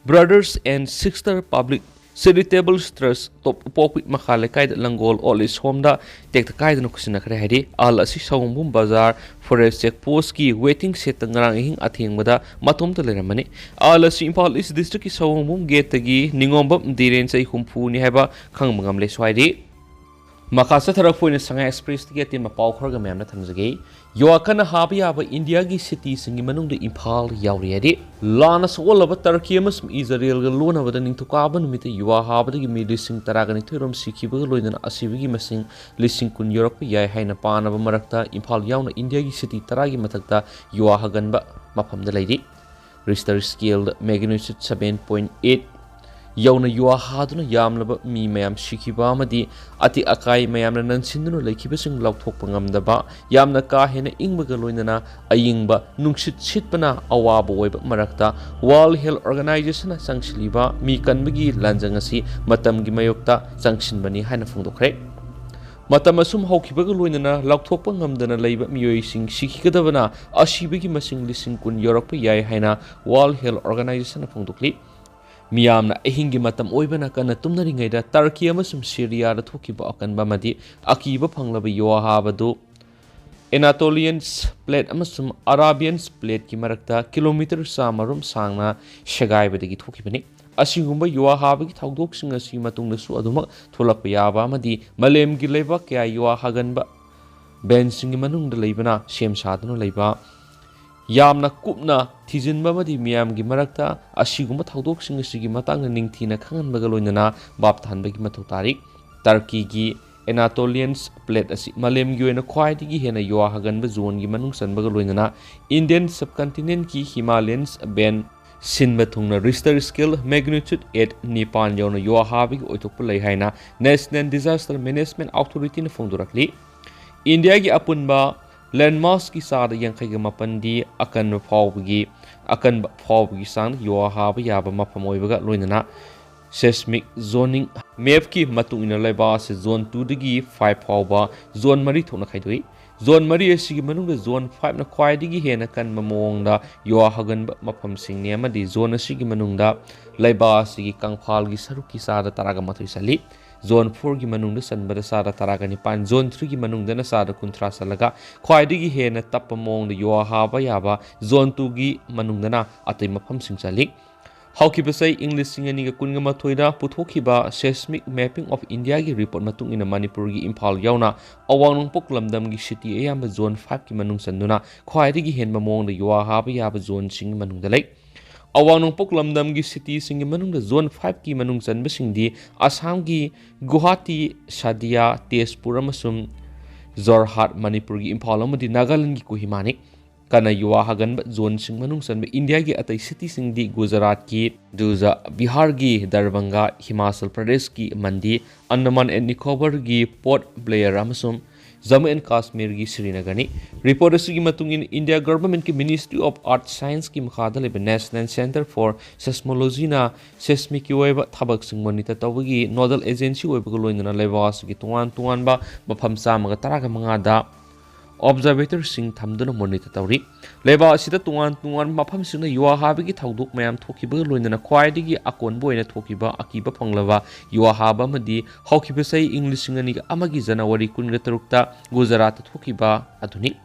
Brothers and Sister Public Charitable Trust, ꯇꯣꯞ ꯎꯄꯣꯛꯄꯤ ꯃꯈꯥ ꯂꯩꯀꯥꯏꯗ ꯂꯪꯒꯣꯜ old age homeꯗ ꯇꯦꯛꯇ ꯀꯥꯏꯗꯅ ꯈꯨꯠꯁꯤꯟꯅꯈ꯭ꯔꯦ ꯍꯥꯏꯔꯤ꯫ ꯑꯍꯜ ꯑꯁꯤ ꯁꯑꯣꯝꯕꯨꯡ ꯕꯖꯥꯔ forest check postꯀꯤ waiting shedꯇ ꯉꯔꯥꯡ ꯑꯍꯤꯡ ꯑꯊꯦꯡꯕꯗ ꯃꯇꯣꯝꯇ ꯂꯩꯔꯝꯕꯅꯤ꯫ ꯑꯍꯜ ꯑꯁꯤ ꯏꯝꯐꯥꯜ East Districtꯀꯤ ꯁꯑꯣꯝꯕꯨꯡ gateꯇꯒꯤ ꯅꯤꯉꯣꯝꯕꯝ ꯙꯤꯔꯦꯟ, ꯆꯍꯤ ꯍꯨꯝꯐꯨꯅꯤ ꯍꯥꯏꯕ ꯈꯪꯕ ꯉꯝꯂꯦꯁꯨ ꯍꯥꯏꯔꯤ꯫ ꯃꯈꯥ ꯆꯠꯊꯔꯛꯄ ꯑꯣꯏꯅ ꯁꯉꯥꯏ Expressꯇꯒꯤ ꯑꯇꯦꯟꯕ ꯄꯥꯎ ꯈꯔꯒ ꯃꯌꯥꯝꯅ ꯊꯝꯖꯒꯦ꯫ ꯌꯨꯋꯥ ꯀꯟꯅ ꯍꯥꯕ ꯌꯥꯕ ꯏꯟꯗꯤꯌꯥꯒꯤ cityꯁꯤꯡꯒꯤ ꯃꯅꯨꯡꯗ ꯏꯝꯐꯥꯜ ꯌꯥꯎꯔꯤ ꯍꯥꯏꯔꯤ꯫ ꯂꯥꯟꯅ ꯁꯣꯛꯍꯜꯂꯕ ꯇꯔꯀꯤ ꯑꯃꯁꯨꯡ ꯏꯖꯔꯦꯜꯒ ꯂꯣꯟꯅꯕꯗ ꯅꯤꯡꯊꯧꯀꯥꯕ ꯅꯨꯃꯤꯠꯇ ꯌꯨꯋꯥ ꯍꯥꯕꯗꯒꯤ ꯃꯤ ꯂꯤꯁꯤꯡ ꯇꯔꯥꯒ ꯅꯤꯊꯣꯏ ꯔꯣꯝ ꯁꯤꯈꯤꯕꯒ ꯂꯣꯏꯅꯅ ꯑꯁꯤꯕꯒꯤ ꯃꯁꯤꯡ ꯂꯤꯁꯤꯡ ꯀꯨꯟ ꯌꯧꯔꯛꯄ ꯌꯥꯏ ꯍꯥꯏꯅ ꯄꯥꯅꯕ ꯃꯔꯛꯇ ꯏꯝꯐꯥꯜ ꯌꯥꯎꯅ ꯏꯟꯗꯤꯌꯥꯒꯤ city ꯇꯔꯥꯒꯤ ꯃꯊꯛꯇ ꯌꯨꯋꯥ ꯍꯥꯒꯟꯕ ꯃꯐꯝꯗ ꯂꯩꯔꯤ꯫ Richter scaleꯗ magnitude seven point eight ꯌꯧꯅ ꯌꯨꯋꯥ ꯍꯥꯗꯨꯅ ꯌꯥꯝꯂꯕ ꯃꯤ ꯃꯌꯥꯝ ꯁꯤꯈꯤꯕ ꯑꯃꯗꯤ ꯑꯇꯦꯛ ꯑꯀꯥꯏ ꯃꯌꯥꯝꯅ ꯅꯟꯁꯤꯟꯗꯨꯅ ꯂꯩꯈꯤꯕꯁꯤꯡ ꯂꯧꯊꯣꯛꯄ ꯉꯝꯗꯕ, ꯌꯥꯝꯅ ꯀꯥ ꯍꯦꯟꯅ ꯏꯪꯕꯒ ꯂꯣꯏꯅꯅ ꯑꯏꯪꯕ ꯅꯨꯡꯁꯤꯠ ꯁꯤꯠꯄꯅ ꯑꯋꯥꯕ ꯑꯣꯏꯕ ꯃꯔꯛꯇ World Health Organizationꯅ ꯆꯪꯁꯤꯜꯂꯤꯕ ꯃꯤ ꯀꯟꯕꯒꯤ ꯂꯥꯟꯖꯪ ꯑꯁꯤ ꯃꯇꯝꯒꯤ ꯃꯥꯌꯣꯛꯇ ꯆꯪꯁꯤꯟꯕꯅꯤ ꯍꯥꯏꯅ ꯐꯣꯡꯗꯣꯛꯈ꯭ꯔꯦ꯫ ꯃꯇꯝ ꯑꯁꯨꯝ ꯍꯧꯈꯤꯕꯒ ꯂꯣꯏꯅꯅ ꯂꯧꯊꯣꯛꯄ ꯉꯝꯗꯅ ꯂꯩꯕ ꯃꯤꯑꯣꯏꯁꯤꯡ ꯁꯤꯈꯤꯒꯗꯕꯅ ꯑꯁꯤꯕꯒꯤ ꯃꯁꯤꯡ ꯂꯤꯁꯤꯡ ꯀꯨꯟ ꯌꯧꯔꯛꯄ ꯌꯥꯏ ꯍꯥꯏꯅ World Health Organizationꯅ ꯐꯣꯡꯗꯣꯛꯂꯤ꯫ ꯃꯤꯌꯥꯝꯅ ꯑꯍꯤꯡꯒꯤ ꯃꯇꯝ ꯑꯣꯏꯕꯅ ꯀꯟꯅ ꯇꯨꯝꯅꯔꯤꯉꯩꯗ ꯇꯔꯀꯤ ꯑꯃꯁꯨꯡ ꯁꯤꯔꯤꯌꯥꯗ ꯊꯣꯛꯈꯤꯕ ꯑꯀꯟꯕ ꯑꯃꯗꯤ ꯑꯀꯤꯕ ꯐꯪꯂꯕ ꯌꯨꯋꯥ ꯍꯥꯕꯗꯨ Anatolian plate ꯑꯃꯁꯨꯡ Arabian plateꯀꯤ ꯃꯔꯛꯇ ꯀꯤꯂꯣꯃꯤꯇꯔ ꯆꯥꯝꯃ ꯔꯣꯝ ꯁꯥꯡꯅ ꯁꯦꯒꯥꯏꯕꯗꯒꯤ ꯊꯣꯛꯈꯤꯕꯅꯤ꯫ ꯑꯁꯤꯒꯨꯝꯕ ꯌꯨꯋꯥ ꯍꯥꯕꯒꯤ ꯊꯧꯗꯣꯛꯁꯤꯡ ꯑꯁꯤ ꯃꯇꯨꯡꯗꯁꯨ ꯑꯗꯨꯃꯛ ꯊꯣꯛꯂꯛꯄ ꯌꯥꯕ ꯑꯃꯗꯤ ꯃꯥꯂꯦꯝꯒꯤ ꯂꯩꯕꯥꯛ ꯀꯌꯥ ꯌꯨꯋꯥ ꯍꯥꯒꯟꯕ ꯕꯦꯟꯁꯤꯡꯒꯤ ꯃꯅꯨꯡꯗ ꯂꯩꯕꯅ ꯁꯦꯝ ꯁꯥꯗꯨꯅ ꯂꯩꯕ ꯌꯥꯝꯅ ꯀꯨꯞꯅ ꯊꯤꯖꯤꯟꯕ ꯑꯃꯗꯤ ꯃꯤꯌꯥꯝꯒꯤ ꯃꯔꯛꯇ ꯑꯁꯤꯒꯨꯝꯕ ꯊꯧꯗꯣꯛꯁꯤꯡ ꯑꯁꯤꯒꯤ ꯃꯇꯥꯡꯗ ꯅꯤꯡꯊꯤꯅ ꯈꯪꯍꯟꯕꯒ ꯂꯣꯏꯅꯅ ꯚꯥꯞ ꯇꯥꯍꯟꯕꯒꯤ ꯃꯊꯧ ꯇꯥꯔꯤ꯫ ꯇꯔꯀꯤꯒꯤ Anatolian Plate ꯑꯁꯤ ꯃꯥꯂꯦꯝꯒꯤ ꯑꯣꯏꯅ ꯈ꯭ꯋꯥꯏꯗꯒꯤ ꯍꯦꯟꯅ ꯌꯨꯍꯥ ꯍꯥꯒꯟꯕ zoneꯒꯤ ꯃꯅꯨꯡ ꯆꯟꯕꯒ ꯂꯣꯏꯅꯅ Indian subcontinentꯀꯤ Himalayan band ꯁꯤꯟꯕ ꯊꯨꯡꯅ Richter scale magnitude eight ꯅꯤꯄꯥꯟ ꯌꯧꯅ ꯌꯨꯍꯥ ꯍꯥꯕꯒꯤ ꯑꯣꯏꯊꯣꯛꯄ ꯂꯩ ꯍꯥꯏꯅ National Disaster Management Authorityꯅ ꯐꯣꯡꯗꯣꯔꯛꯂꯤ꯫ ꯏꯟꯗꯤꯌꯥꯒꯤ ꯑꯄꯨꯟꯕ landmassꯀꯤ ꯆꯥꯗ ꯌꯥꯡꯈꯩꯒ ꯃꯥꯄꯟꯗꯤ ꯑꯀꯟꯕ ꯐꯥꯎꯕꯒꯤ, ꯑꯀꯟꯕ ꯐꯥꯎꯕꯒꯤ ꯆꯥꯡꯗ ꯌꯨꯍꯥ ꯍꯥꯕ ꯌꯥꯕ ꯃꯐꯝ ꯑꯣꯏꯕꯒ ꯂꯣꯏꯅꯅ seismic zoning mapꯀꯤ ꯃꯇꯨꯡ ꯏꯟꯅ ꯂꯩꯕꯥꯛ ꯑꯁꯤ zone twoꯗꯒꯤ five ꯐꯥꯎꯕ zone ꯃꯔꯤ ꯊꯣꯛꯅ ꯈꯥꯏꯗꯣꯛꯏ꯫ Zone ꯃꯔꯤ ꯑꯁꯤꯒꯤ ꯃꯅꯨꯡꯗ zone fiveꯅ ꯈ꯭ꯋꯥꯏꯗꯒꯤ ꯍꯦꯟꯅ ꯀꯟꯕ ꯃꯑꯣꯡꯗ ꯌꯨꯍꯥ ꯍꯥꯒꯟꯕ ꯃꯐꯝꯁꯤꯡꯅꯤ, ꯑꯃꯗꯤ zone ꯑꯁꯤꯒꯤ ꯃꯅꯨꯡꯗ ꯂꯩꯕꯥꯛ ꯑꯁꯤꯒꯤ ꯀꯪꯐꯥꯜꯒꯤ ꯁꯔꯨꯛꯀꯤ ꯆꯥꯗ ꯇꯔꯥꯒ ꯃꯥꯊꯣꯏ ꯆꯜꯂꯤ꯫ Zone fourꯒꯤ ꯃꯅꯨꯡꯗ ꯆꯟꯕꯗ ꯆꯥꯗ ꯇꯔꯥꯒ ꯅꯤꯄꯥꯟ, zone threeꯒꯤ ꯃꯅꯨꯡꯗꯅ ꯆꯥꯗ ꯀꯨꯟꯊ꯭ꯔꯥ ꯆꯜꯂꯒ ꯈ꯭ꯋꯥꯏꯗꯒꯤ ꯍꯦꯟꯅ ꯇꯞꯄ ꯃꯑꯣꯡꯗ ꯌꯨꯍꯥ ꯍꯥꯕ ꯌꯥꯕ zone twoꯒꯤ ꯃꯅꯨꯡꯗꯅ ꯑꯇꯩ ꯃꯐꯝꯁꯤꯡ ꯆꯜꯂꯤ꯫ ꯍꯧꯈꯤꯕ ꯆꯍꯤ ꯏꯪ ꯂꯤꯁꯤꯡ ꯑꯅꯤꯒ ꯀꯨꯟꯒ ꯃꯥꯊꯣꯏꯗ ꯄꯨꯊꯣꯛꯈꯤꯕ Seismic Mapping of Indiaꯒꯤ report ꯃꯇꯨꯡ ꯏꯟꯅ ꯃꯅꯤꯄꯨꯔꯒꯤ ꯏꯝꯐꯥꯜ ꯌꯥꯎꯅ ꯑꯋꯥꯡ ꯅꯣꯡꯄꯣꯛ ꯂꯝꯗꯝꯒꯤ cityꯑꯌꯥꯝꯕ zone fiveꯀꯤ ꯃꯅꯨꯡ ꯆꯟꯗꯨꯅ ꯈ꯭ꯋꯥꯏꯗꯒꯤ ꯍꯦꯟꯕ ꯃꯑꯣꯡꯗ ꯌꯨꯍꯥ ꯍꯥꯕ ꯌꯥꯕ zoneꯁꯤꯡꯒꯤ ꯃꯅꯨꯡꯗ ꯂꯩ꯫ ꯑꯋꯥꯡ ꯅꯣꯡꯄꯣꯛ ꯂꯝꯗꯝꯒꯤ cityꯁꯤꯡꯒꯤ ꯃꯅꯨꯡꯗ zone fiveꯀꯤ ꯃꯅꯨꯡ ꯆꯟꯕꯁꯤꯡꯗꯤ ꯑꯁꯥꯝꯒꯤ ꯒꯨꯋꯥꯍꯥꯇꯤ, ꯁꯥꯗꯤꯌꯥ, ꯇꯦꯖꯄꯨꯔ ꯑꯃꯁꯨꯡ ꯖꯣꯔꯍꯥꯠ, ꯃꯅꯤꯄꯨꯔꯒꯤ ꯏꯝꯐꯥꯜ ꯑꯃꯗꯤ ꯅꯥꯒꯥꯂꯦꯟꯗꯒꯤ ꯀꯣꯍꯤꯃꯥꯅꯤ꯫ ꯀꯟꯅ ꯌꯨꯍꯥ ꯍꯥꯒꯟꯕ zoneꯁꯤꯡ ꯃꯅꯨꯡ ꯆꯟꯕ ꯏꯟꯗꯤꯌꯥꯒꯤ ꯑꯇꯩ cityꯁꯤꯡꯗꯤ ꯒꯨꯖꯔꯥꯠꯀꯤ ꯗꯨꯖ, ꯕꯤꯍꯥꯔꯒꯤ ꯗꯔꯕꯪꯒꯥ, ꯍꯤꯃꯥꯆꯜ ꯄ꯭ꯔꯗꯦꯁꯀꯤ ꯃꯟꯗꯤ, ꯑꯟꯗꯃꯥꯟ and ꯅꯤꯀꯣꯕꯔꯒꯤ ꯄꯣꯔꯠ ꯕ꯭ꯂꯦꯌꯔ ꯑꯃꯁꯨꯡ ꯖꯝꯃꯨ ꯑꯦꯟ ꯀꯥꯁꯃꯤꯔꯒꯤ ꯁ꯭ꯔꯤꯅꯒꯔꯅꯤ꯫ Report ꯑꯁꯤꯒꯤ ꯃꯇꯨꯡ ꯏꯟꯅ ꯏꯟꯗꯤꯌꯥ governmentꯀꯤ Ministry of Earth Scienceꯀꯤ ꯃꯈꯥꯗ ꯂꯩꯕ National Centre for Seismologyꯅ seismicꯀꯤ ꯑꯣꯏꯕ ꯊꯕꯛꯁꯤꯡ monitor ꯇꯧꯕꯒꯤ nodal agency ꯑꯣꯏꯕꯒ ꯂꯣꯏꯅꯅ ꯂꯩꯕꯥꯛ ꯑꯁꯤꯒꯤ ꯇꯣꯉꯥꯟ ꯇꯣꯉꯥꯟꯕ ꯃꯐꯝ ꯆꯥꯝꯃꯒ ꯇꯔꯥꯒ ꯃꯉꯥꯗ observatorꯁꯤꯡ ꯊꯝꯗꯨꯅ monitor ꯇꯧꯔꯤ꯫ ꯂꯩꯕꯥꯛ ꯑꯁꯤꯗ ꯇꯣꯉꯥꯟ ꯇꯣꯉꯥꯟꯕ ꯃꯐꯝꯁꯤꯡꯗ ꯌꯨꯍꯥ ꯍꯥꯕꯒꯤ ꯊꯧꯗꯣꯛ ꯃꯌꯥꯝ ꯊꯣꯛꯈꯤꯕꯒ ꯂꯣꯏꯅꯅ ꯈ꯭ꯋꯥꯏꯗꯒꯤ ꯑꯀꯣꯟꯕ ꯑꯣꯏꯅ ꯊꯣꯛꯈꯤꯕ ꯑꯀꯤꯕ ꯐꯪꯂꯕ ꯌꯨꯍꯥ ꯍꯥꯕ ꯑꯃꯗꯤ ꯍꯧꯈꯤꯕ ꯆꯍꯤ ꯏꯪ ꯂꯤꯁꯤꯡ ꯑꯅꯤꯒ ꯑꯃꯒꯤ ꯖꯅꯋꯥꯔꯤ ꯀꯨꯟꯒ ꯇꯔꯨꯛꯇ ꯒꯨꯖꯔꯥꯠꯇ ꯊꯣꯛꯈꯤꯕ ꯑꯗꯨꯅꯤ꯫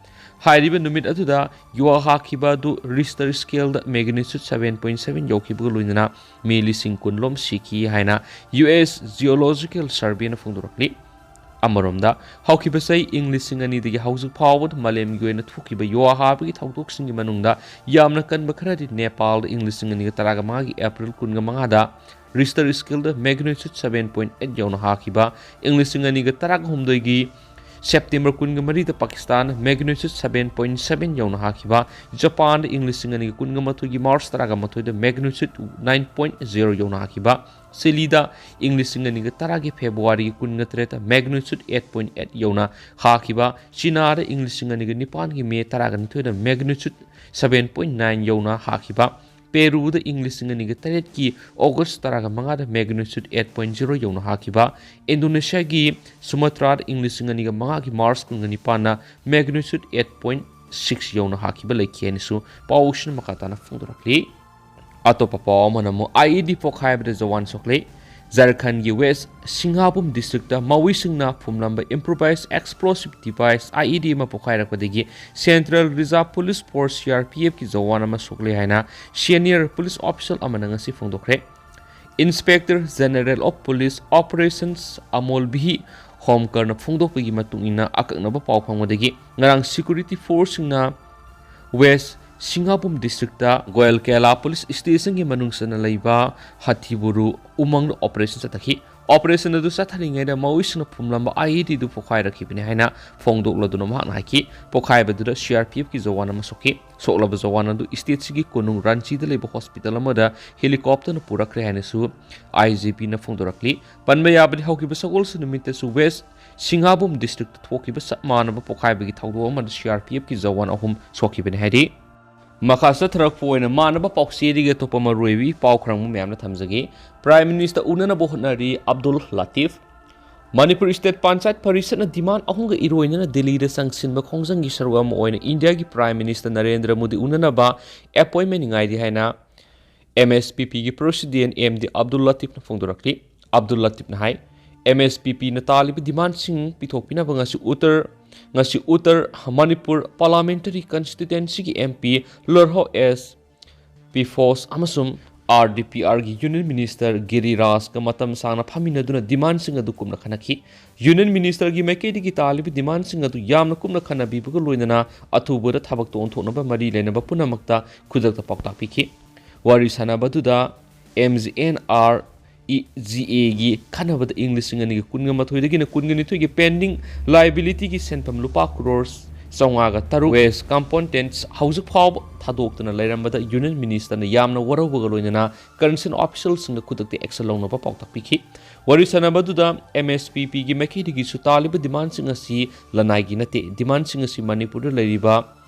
ꯍꯥꯏꯔꯤꯕ ꯅꯨꯃꯤꯠ ꯑꯗꯨꯗ ꯌꯨꯍꯥ ꯍꯥꯈꯤꯕ ꯑꯗꯨ Richter scaleꯗ magnitude seven point seven ꯌꯧꯈꯤꯕꯒ ꯂꯣꯏꯅꯅ ꯃꯤ ꯂꯤꯁꯤꯡ ꯀꯨꯟ ꯂꯣꯝ ꯁꯤꯈꯤ ꯍꯥꯏꯅ U S Geological Surveyꯅ ꯐꯣꯡꯗꯣꯔꯛꯂꯤ꯫ ꯑꯃꯔꯣꯝꯗ, ꯍꯧꯈꯤꯕ ꯆꯍꯤ ꯏꯪ ꯂꯤꯁꯤꯡ ꯑꯅꯤꯗꯒꯤ ꯍꯧꯖꯤꯛ ꯐꯥꯎꯕꯗ ꯃꯥꯂꯦꯝꯒꯤ ꯑꯣꯏꯅ ꯊꯣꯛꯈꯤꯕ ꯌꯨꯍꯥ ꯍꯥꯕꯒꯤ ꯊꯧꯗꯣꯛꯁꯤꯡꯒꯤ ꯃꯅꯨꯡꯗ ꯌꯥꯝꯅ ꯀꯟꯕ ꯈꯔꯗꯤ ꯅꯦꯄꯥꯜꯗ ꯏꯪ ꯂꯤꯁꯤꯡ ꯑꯅꯤꯒ ꯇꯔꯥꯒ ꯃꯉꯥꯒꯤ April ꯀꯨꯟꯒ ꯃꯉꯥꯗ register ꯁ꯭ꯀꯦꯜꯗ magnitude seven point eight ꯌꯧꯅ ꯍꯥꯈꯤꯕ꯫ ꯏꯪ ꯂꯤꯁꯤꯡ ꯑꯅꯤꯒ ꯇꯔꯥꯍꯨꯝꯗꯣꯏꯒꯤ ꯁꯦꯞꯇꯦꯝꯕꯔ ꯀꯨꯟꯒ ꯃꯔꯤꯗ Pakistan magnitude seven point seven ꯌꯧꯅ ꯍꯥꯈꯤꯕ꯫ ꯖꯄꯥꯟꯗ ꯏꯪ ꯂꯤꯁꯤꯡ ꯑꯅꯤꯒ ꯀꯨꯟꯒ ꯃꯥꯊꯣꯏꯒꯤ ꯃꯥꯔꯆ ꯇꯔꯥꯒ ꯃꯥꯊꯣꯏꯗ magnitude nine point zero ꯌꯧꯅ ꯍꯥꯈꯤꯕ꯫ ꯆꯤꯂꯤꯗ ꯏꯪ ꯂꯤꯁꯤꯡ ꯑꯅꯤꯒ ꯇꯔꯥꯒꯤ ꯐꯦꯕ꯭ꯔꯨꯋꯥꯔꯤꯒꯤ ꯀꯨꯟꯒ ꯇꯔꯦꯠꯇ magnitude eight point eight ꯌꯧꯅ ꯍꯥꯈꯤꯕ꯫ ꯆꯤꯅꯥꯗ ꯏꯪ ꯂꯤꯁꯤꯡ ꯑꯅꯤꯒ ꯅꯤꯄꯥꯟꯒꯤ ꯃꯦ ꯇꯔꯥꯒ ꯅꯤꯊꯣꯏꯗ magnitude seven point nine ꯌꯧꯅ ꯍꯥꯈꯤꯕ꯫ ꯄꯦꯔꯨꯗ ꯏꯪ ꯂꯤꯁꯤꯡ ꯑꯅꯤꯒ ꯇꯔꯦꯠꯀꯤ ꯑꯣꯒꯁ ꯇꯔꯥꯒ ꯃꯉꯥꯗ magnitude eight point zero ꯌꯧꯅ ꯍꯥꯈꯤꯕ꯫ ꯏꯟꯗꯣꯅꯦꯁꯤꯌꯥꯒꯤ ꯁꯨꯃꯇ꯭ꯔꯥꯗ ꯏꯪ ꯂꯤꯁꯤꯡ ꯑꯅꯤꯒ ꯃꯉꯥꯒꯤ ꯃꯥꯔꯆ ꯀꯨꯟꯒ ꯅꯤꯄꯥꯟꯅ magnitude eight point six ꯌꯧꯅ ꯍꯥꯈꯤꯕ ꯂꯩꯈꯤ ꯍꯥꯏꯅꯁꯨ ꯄꯥꯎꯁꯤꯅ ꯃꯈꯥ ꯇꯥꯅ ꯐꯣꯡꯗꯣꯔꯛꯂꯤ꯫ ꯑꯇꯣꯞꯄ ꯄꯥꯎ ꯑꯃꯅ ꯑꯃꯨꯛ IED ꯄꯣꯈꯥꯏꯕꯗ ꯖꯋꯥꯟ ꯁꯣꯛꯂꯦ꯫ ꯖꯔꯈꯟꯒꯤ ꯋꯦꯁ ꯁꯤꯡꯍꯥꯕꯨꯝ ꯗꯤꯁꯇ꯭ꯔꯤꯛꯇ ꯃꯥꯑꯣꯏꯁꯤꯡꯅ ꯐꯨꯝꯂꯝꯕ improvised explosive device IED ꯑꯃ ꯄꯣꯈꯥꯏꯔꯛꯄꯗꯒꯤ Central Reserve Police Force CRPFꯀꯤ Jawan ꯑꯃ ꯁꯣꯛꯂꯦ ꯍꯥꯏꯅ senior police official ꯑꯃꯅ ꯉꯁꯤ ꯐꯣꯡꯗꯣꯛꯈ꯭ꯔꯦ꯫ Inspector General of Police Operations Amol V ꯍꯣꯝꯀꯔꯅ ꯐꯣꯡꯗꯣꯛꯄꯒꯤ ꯃꯇꯨꯡ ꯏꯟꯅ, ꯑꯀꯛꯅꯕ ꯄꯥꯎ ꯐꯪꯕꯗꯒꯤ ꯉꯔꯥꯡ security forceꯁꯤꯡꯅ west Singhbhum district Goilkera police ꯁ꯭ꯇꯦꯁꯟꯒꯤ ꯃꯅꯨꯡ ꯆꯟꯅ ꯂꯩꯕ ꯍꯊꯤꯕꯨꯔꯨ ꯎꯃꯪꯗ operation ꯆꯠꯊꯈꯤ꯫ Operation ꯑꯗꯨ ꯆꯠꯊꯔꯤꯉꯩꯗ ꯃꯥꯑꯣꯏꯁꯤꯡꯅ ꯐꯨꯝꯂꯝꯕ IED ꯑꯗꯨ ꯄꯣꯈꯥꯏꯔꯛꯈꯤꯕꯅꯤ ꯍꯥꯏꯅ ꯐꯣꯡꯗꯣꯛꯂꯗꯨꯅ ꯃꯍꯥꯛꯅ ꯍꯥꯏꯈꯤ꯫ ꯄꯣꯈꯥꯏꯕꯗꯨꯗ CRPFꯀꯤ ꯖꯋꯥꯟ ꯑꯃ ꯁꯣꯛꯈꯤ꯫ ꯁꯣꯛꯂꯕ ꯖꯋꯥꯟ ꯑꯗꯨ stateꯁꯤꯒꯤ ꯀꯣꯅꯨꯡ ꯔꯥꯟꯆꯤꯗ ꯂꯩꯕ hospital ꯑꯃꯗ helicopterꯅ ꯄꯨꯔꯛꯈ꯭ꯔꯦ ꯍꯥꯏꯅꯁꯨ IGPꯅ ꯐꯣꯡꯗꯣꯔꯛꯂꯤ꯫ ꯄꯟꯕ ꯌꯥꯕꯗꯤ, ꯍꯧꯈꯤꯕ ꯁꯒꯣꯜꯁꯦꯟ ꯅꯨꯃꯤꯠꯇꯁꯨ ꯋꯦꯁ ꯁꯤꯡꯍꯥꯕꯨꯝ ꯗꯤꯁꯇ꯭ꯔꯤꯛꯇ ꯊꯣꯛꯈꯤꯕ ꯆꯞ ꯃꯥꯟꯅꯕ ꯄꯣꯈꯥꯏꯕꯒꯤ ꯊꯧꯗꯣꯛ ꯑꯃꯗ CRPFꯀꯤ ꯖꯋꯥꯟ ꯑꯍꯨꯝ ꯁꯣꯛꯈꯤꯕꯅꯤ ꯍꯥꯏꯔꯤ꯫ ꯃꯈꯥ ꯆꯠꯊꯔꯛꯄ ꯑꯣꯏꯅ ꯃꯥꯟꯅꯕ ꯄꯥꯎꯆꯦꯗꯒꯤ ꯑꯇꯣꯞꯄ ꯃꯔꯨꯑꯣꯏꯕ ꯄꯥꯎ ꯈꯔ ꯑꯃꯨꯛ ꯃꯌꯥꯝꯅ ꯊꯝꯖꯒꯦ꯫ Prime Minister ꯎꯅꯅꯕ ꯍꯣꯠꯅꯔꯤ ꯑꯕꯗꯨꯜ ꯂꯥꯇꯤꯐ꯫ ꯃꯅꯤꯄꯨꯔ ꯁ꯭ꯇꯦꯠ ꯄꯟꯆꯥꯌꯠ ꯄꯔꯤꯁꯠꯅ demand ꯑꯍꯨꯝꯒ ꯏꯔꯣꯏꯅꯅ ꯗꯤꯜꯂꯤꯗ ꯆꯪꯁꯤꯟꯕ ꯈꯣꯡꯖꯪꯒꯤ ꯁꯔꯨꯛ ꯑꯃ ꯑꯣꯏꯅ ꯏꯟꯗꯤꯌꯥꯒꯤ Prime Minister Narendra Modi ꯎꯅꯅꯕ appointment ꯉꯥꯏꯔꯤ ꯍꯥꯏꯅ MSPPꯒꯤ President MD ꯑꯕꯗꯨꯜ ꯂꯥꯇꯤꯐꯅ ꯐꯣꯡꯗꯣꯔꯛꯂꯤ꯫ ꯑꯕꯗꯨꯜ ꯂꯥꯇꯤꯐꯅ ꯍꯥꯏ, MSPPꯅ ꯇꯥꯜꯂꯤꯕ demandꯁꯤꯡ ꯄꯤꯊꯣꯛꯄꯤꯅꯕ ꯉꯁꯤ ꯎꯠꯇꯔ, ꯉꯁꯤ ꯎꯠꯇꯔ ꯃꯅꯤꯄꯨꯔ Parliamentary Constituencyꯒꯤ MP ꯂꯣꯔꯍꯣ ꯑꯦꯁ ꯄꯤꯐꯣꯁ ꯑꯃꯁꯨꯡ RDPRꯒꯤ Union Minister ꯒꯤꯔꯤꯔꯥꯖꯀ ꯃꯇꯝ ꯁꯥꯡꯅ ꯐꯝꯃꯤꯟꯅꯗꯨꯅ demandꯁꯤꯡ ꯑꯗꯨ ꯀꯨꯞꯅ ꯈꯟꯅꯈꯤ꯫ Union Ministerꯒꯤ ꯃꯥꯏꯀꯩꯗꯒꯤ ꯇꯥꯜꯂꯤꯕ demandꯁꯤꯡ ꯑꯗꯨ ꯌꯥꯝꯅ ꯀꯨꯞꯅ ꯈꯟꯅꯕꯤꯕꯒ ꯂꯣꯏꯅꯅ ꯑꯊꯨꯕꯗ ꯊꯕꯛꯇ ꯑꯣꯟꯊꯣꯛꯅꯕ ꯃꯔꯤ ꯂꯩꯅꯕ ꯄꯨꯝꯅꯃꯛꯇ ꯈꯨꯗꯛꯇ ꯄꯥꯎꯇꯥꯛ ꯄꯤꯈꯤ꯫ ꯋꯥꯔꯤ ꯁꯥꯟꯅꯕꯗꯨꯗ M G N R E G ꯑꯦꯒꯤ ꯈꯟꯅꯕꯗ ꯏꯪ ꯂꯤꯁꯤꯡ ꯑꯅꯤꯒ ꯀꯨꯟꯒ ꯃꯥꯊꯣꯏꯗꯒꯤꯅ ꯀꯨꯟꯒ ꯅꯤꯊꯣꯏꯒꯤ pending liabilityꯒꯤ ꯁꯦꯟꯐꯝ ꯂꯨꯄꯥ ꯀ꯭ꯔꯣꯔ ꯆꯥꯝꯃꯉꯥꯒ ꯇꯔꯨꯛ West Competence ꯍꯧꯖꯤꯛ ꯐꯥꯎꯕ ꯊꯥꯗꯣꯛꯇꯅ ꯂꯩꯔꯝꯕꯗ Union Ministerꯅ ꯌꯥꯝꯅ ꯋꯥꯔꯧꯕꯒ ꯂꯣꯏꯅꯅ concerned officialꯁꯤꯡꯗ ꯈꯨꯗꯛꯇ action ꯂꯧꯅꯕ ꯄꯥꯎꯇꯥꯛ ꯄꯤꯈꯤ꯫ ꯋꯥꯔꯤ ꯁꯥꯟꯅꯕ ꯑꯗꯨꯗ M S P Pꯒꯤ ꯃꯥꯏꯀꯩꯗꯒꯤꯁꯨ ꯇꯥꯜꯂꯤꯕ demandꯁꯤꯡ ꯑꯁꯤ ꯂꯅꯥꯏꯒꯤ ꯅꯠꯇꯦ꯫ Demandꯁꯤꯡ ꯑꯁꯤ ꯃꯅꯤꯄꯨꯔꯗ ꯂꯩꯔꯤꯕ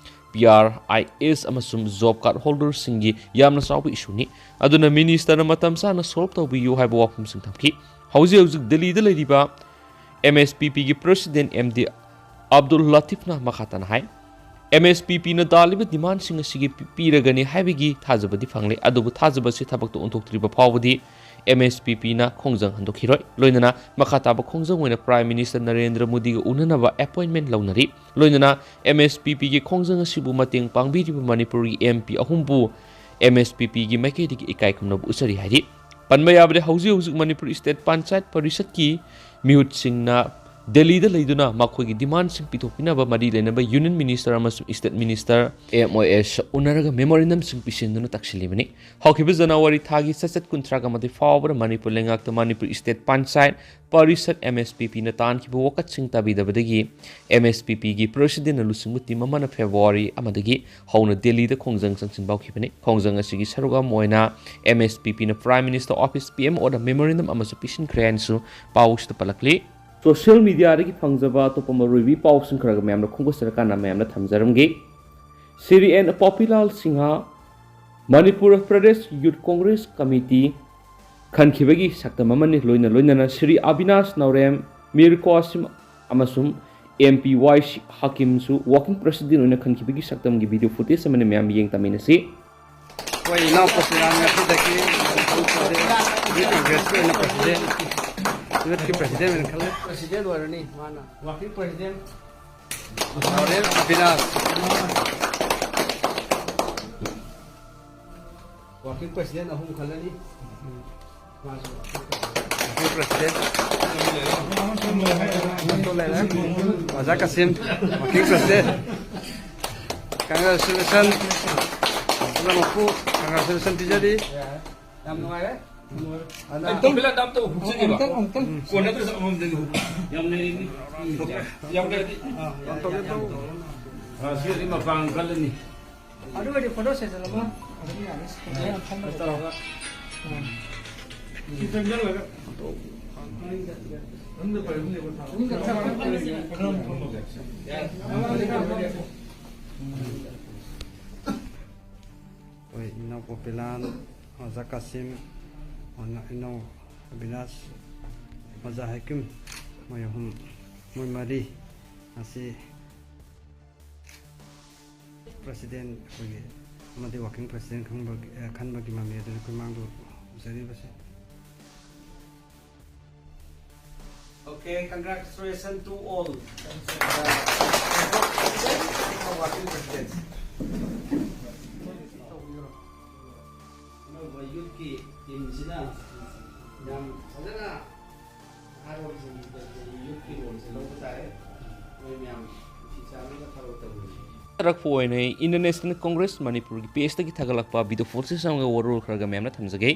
P R I S ꯑꯃꯁꯨꯡ job card holderꯁꯤꯡꯒꯤ ꯌꯥꯝꯅ ꯆꯥꯎꯕ issueꯅꯤ꯫ ꯑꯗꯨꯅ Ministerꯅ ꯃꯇꯝ ꯆꯥꯅ solve ꯇꯧꯕꯤꯌꯨ ꯍꯥꯏꯕ ꯋꯥꯐꯝꯁꯤꯡ ꯊꯝꯈꯤ꯫ ꯍꯧꯖꯤꯛ ꯍꯧꯖꯤꯛ ꯗꯦꯜꯂꯤꯗ ꯂꯩꯔꯤꯕ M S P Pꯒꯤ President M D Abdul ꯂꯥꯇꯤꯐꯅ ꯃꯈꯥ ꯇꯥꯅ ꯍꯥꯏ, M S P Pꯅ ꯇꯥꯜꯂꯤꯕ demandꯁꯤꯡ ꯑꯁꯤꯒꯤ ꯄꯤ-, ꯄꯤꯔꯒꯅꯤ ꯍꯥꯏꯕꯒꯤ ꯊꯥꯖꯕꯗꯤ ꯐꯪꯂꯦ, ꯑꯗꯨꯕꯨ ꯊꯥꯖꯕ ꯑꯁꯤ ꯊꯕꯛꯇ ꯑꯣꯟꯊꯣꯛꯇ꯭ꯔꯤꯕ ꯐꯥꯎꯕꯗꯤ M S P Pꯅ ꯈꯣꯡꯖꯪ ꯍꯟꯗꯣꯛꯈꯤꯔꯣꯏ꯫ ꯂꯣꯏꯅꯅ ꯃꯈꯥ ꯇꯥꯕ ꯈꯣꯡꯖꯪ ꯑꯣꯏꯅ Prime Minister ꯅꯔꯦꯟꯗ꯭ꯔ ꯃꯣꯗꯤꯒ ꯎꯅꯅꯕ appointment ꯂꯧꯅꯔꯤ꯫ ꯂꯣꯏꯅꯅ M S P Pꯒꯤ ꯈꯣꯡꯖꯪ ꯑꯁꯤꯕꯨ ꯃꯇꯦꯡ ꯄꯥꯡꯕꯤꯔꯤꯕ ꯃꯅꯤꯄꯨꯔꯒꯤ M P ꯑꯍꯨꯝꯕꯨ M S P Pꯒꯤ ꯃꯥꯏꯀꯩꯗꯒꯤ ꯏꯀꯥꯏ ꯈꯨꯝꯅꯕ ꯎꯠꯆꯔꯤ ꯍꯥꯏꯔꯤ꯫ ꯄꯟꯕ ꯌꯥꯕꯗꯤ, ꯍꯧꯖꯤꯛ ꯍꯧꯖꯤꯛ ꯃꯅꯤꯄꯨꯔ State Panchayat Parishadꯀꯤ ꯃꯤꯍꯨꯠꯁꯤꯡꯅ ꯗꯦꯜꯂꯤꯗ ꯂꯩꯗꯨꯅ ꯃꯈꯣꯏꯒꯤ demandꯁꯤꯡ ꯄꯤꯊꯣꯛꯄꯤꯅꯕ ꯃꯔꯤ ꯂꯩꯅꯕ Union Minister ꯑꯃꯁꯨꯡ State Minister, M O S, ꯎꯅꯔꯒ memorandumꯁꯤꯡ ꯄꯤꯁꯤꯟꯗꯨꯅ ꯇꯛꯁꯤꯜꯂꯤꯕꯅꯤ꯫ ꯍꯧꯈꯤꯕ ꯖꯅꯋꯥꯔꯤ ꯊꯥꯒꯤ ꯆꯩꯆꯠ ꯀꯨꯟꯊ꯭ꯔꯥꯒ ꯃꯥꯊꯣꯏ ꯐꯥꯎꯕꯗ Manipur ꯂꯩꯉꯥꯛꯇ Manipur State Panchayat Parishad M S P Pꯅ ꯇꯥꯟꯈꯤꯕ ꯋꯥꯀꯠꯁꯤꯡ ꯇꯥꯕꯤꯗꯕꯗꯒꯤ M S P Pꯒꯤ Presidentꯅ ꯂꯨꯆꯤꯡꯕ team ꯑꯃꯅ February ꯑꯃꯗꯒꯤ ꯍꯧꯅ ꯗꯦꯜꯂꯤꯗ ꯈꯣꯡꯖꯪ ꯆꯪꯁꯤꯟꯕ ꯍꯧꯈꯤꯕꯅꯤ꯫ ꯈꯣꯡꯖꯪ ꯑꯁꯤꯒꯤ ꯁꯔꯨꯛ ꯑꯃ ꯑꯣꯏꯅ M S P Pꯅ Prime Minister Office, P M Oꯗ memorandum ꯑꯃꯁꯨ ꯄꯤꯁꯤꯟꯈ꯭ꯔꯦ ꯍꯥꯏꯅꯁꯨ ꯄꯥꯎꯁꯤꯗ ꯄꯜꯂꯛꯂꯤ꯫ Social mediaꯗꯒꯤ ꯐꯪꯖꯕ ꯑꯇꯣꯞꯄ ꯃꯔꯨꯑꯣꯏꯕ ꯄꯥꯎꯁꯤꯡ ꯈꯔꯒ ꯃꯌꯥꯝꯅ ꯈꯣꯡꯒꯠꯆꯔꯀꯥꯟꯗ ꯃꯌꯥꯝꯅ ꯊꯝꯖꯔꯝꯒꯦ꯫ Shri N Popilal Singh Manipur Pradesh Youth Congress Committee ꯈꯟꯈꯤꯕꯒꯤ ꯁꯛꯇꯝ ꯑꯃꯅꯤ꯫ ꯂꯣꯏꯅ ꯂꯣꯏꯅꯅ ꯁ꯭ꯔꯤ ꯑꯕꯤꯅꯥꯁ ꯅꯥꯎꯔꯦꯝ, ꯃꯤꯔ ꯀ꯭ꯋꯥꯁꯤꯝ ꯑꯃꯁꯨꯡ M P Y C ꯍꯥꯀꯤꯝꯁꯨ working president ꯑꯣꯏꯅ ꯈꯟꯈꯤꯕꯒꯤ ꯁꯛꯇꯝꯒꯤ video footage ꯑꯃꯅ ꯃꯌꯥꯝ ꯌꯦꯡ ꯇꯝꯃꯤꯟꯅꯁꯤ꯫ ꯑꯩꯈꯣꯏ ꯏꯅꯥꯎꯄꯥ ꯁꯤꯔꯥꯝ ꯉꯁꯤꯗꯒꯤ ꯃꯅꯤꯄꯨꯔ Youth Congressꯀꯤ ꯑꯣꯏꯅ president, youthꯀꯤ president ꯑꯣꯏꯅ ꯈꯜꯂꯦ꯫ President ꯑꯣꯏꯔꯅꯤ ꯃꯥꯅ꯫ Working president꯫ ꯅꯥꯎꯔꯦꯝ ꯑꯕꯤꯅꯥꯁ꯫ Working president ꯑꯍꯨꯝ ꯈꯜꯂꯅꯤ꯫ Working president꯫ ꯑꯣꯖꯥ ꯀꯥꯁꯤꯝ, working president꯫ Congratulation꯫ ꯑꯣꯖꯥ ꯃꯄꯨ, congratulation ꯄꯤꯖꯔꯤ꯫ ꯌꯥꯝ ꯅꯨꯡꯉꯥꯏꯔꯦ꯫ ꯑꯩ ꯇꯣꯝꯕꯤꯂꯥ ꯗꯥꯝꯇ ꯍꯨꯛꯆꯒꯦꯕ꯫ ꯑꯃꯨꯛꯇꯪ, ꯑꯃꯨꯛꯇꯪ꯫ ꯀꯣꯟꯅꯗ꯭ꯔꯁꯨ ꯑꯃꯃꯝꯗꯒꯤ ꯍꯨꯛ꯫ ꯌꯥꯝ ꯂꯩꯔꯤꯅꯤ꯫ ꯌꯥꯝ ꯂꯩꯔꯗꯤ꯫ ꯑꯥ, ꯁꯤ ꯑꯗꯨꯝ ꯃꯄꯥꯡ ꯀꯜꯂꯅꯤ꯫ ꯑꯗꯨ ꯑꯣꯏꯔꯗꯤ photo session ꯑꯃ ꯑꯗꯨꯝ ꯌꯥꯅꯤ꯫ ꯐꯝꯃꯒ ꯇꯧꯔꯒ꯫ ꯎꯝ꯫ ꯁꯤ ꯆꯪꯁꯤꯜꯂꯒ꯫ ꯑꯗꯨꯝ ꯆꯠꯊꯔꯛꯄ꯫ ꯑꯩꯈꯣꯏ ꯏꯅꯥꯎ ꯄꯣꯄꯤꯂꯥꯟ, ꯑꯣꯖꯥ ꯀꯥꯁꯤꯝ, ꯑꯣꯖꯥ ꯏꯅꯥꯎ ꯑꯕꯤꯅꯥꯁ, ꯑꯣꯖꯥ ꯍꯩꯀꯤꯝ, ꯃꯣꯏ ꯑꯍꯨꯝ, ꯃꯣꯏ ꯃꯔꯤ ꯑꯁꯤ president ꯑꯩꯈꯣꯏꯒꯤ ꯑꯃꯗꯤ working president ꯈꯪꯕꯒꯤ, ꯑ, ꯈꯟꯕꯒꯤ ꯃꯃꯤ ꯑꯗꯨꯅ ꯑꯩꯈꯣꯏ ꯃꯥꯡꯗ ꯎꯖꯔꯤꯕꯁꯦ꯫ Okay, congratulations to all. Working president. ꯑꯅꯧꯕ youth ꯀꯤ team ꯁꯤꯅ ꯌꯥꯝ ꯐꯖꯅ ꯅꯍꯥꯔꯣꯜꯁꯤꯡꯒꯤ ꯀꯔꯤ ꯀꯔꯤ youth ꯀꯤ role ꯁꯦ ꯂꯧꯕ ꯇꯥꯔꯦ꯫ ꯃꯣꯏ ꯃꯌꯥꯝ ꯅꯨꯡꯁꯤ ꯆꯥꯟꯅꯅ ꯊꯕꯛ ꯇꯧꯃꯤꯟꯅꯁꯤ꯫ ꯊꯥꯒꯠꯂꯛꯄ ꯑꯣꯏꯅ Indian National Congress ꯃꯅꯤꯄꯨꯔꯒꯤ page ꯇꯒꯤ ꯊꯥꯒꯠꯂꯛꯄ video footage ꯑꯃꯒ ꯋꯥꯔꯣꯜ ꯈꯔꯒ ꯃꯌꯥꯝꯅ ꯊꯝꯖꯒꯦ꯫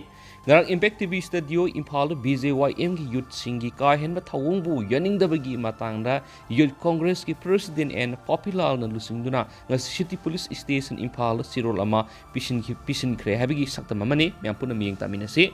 ꯉꯔꯥꯡ Impact T V studio ꯏꯝꯐꯥꯜꯗ B J Y M ꯒꯤ youth ꯁꯤꯡꯒꯤ ꯀꯥ ꯍꯦꯟꯕ ꯊꯧꯑꯣꯡꯕꯨ ꯌꯥꯅꯤꯡꯗꯕꯒꯤ ꯃꯇꯥꯡꯗ Youth Congress ꯀꯤ president ꯑꯦꯟ ꯄꯣꯄꯤꯂꯥꯜꯅ ꯂꯨꯆꯤꯡꯗꯨꯅ ꯉꯁꯤ City Police Station ꯏꯝꯐꯥꯜꯗ ꯆꯦꯔꯣꯜ ꯑꯃ ꯄꯤꯁꯤꯟꯈꯤ-, ꯄꯤꯁꯤꯟꯈ꯭ꯔꯦ ꯍꯥꯏꯕꯒꯤ ꯁꯛꯇꯝ ꯑꯃꯅꯤ꯫ ꯃꯌꯥꯝ ꯄꯨꯟꯅ ꯃꯤꯠꯌꯦꯡ ꯇꯥꯃꯤꯟꯅꯁꯤ꯫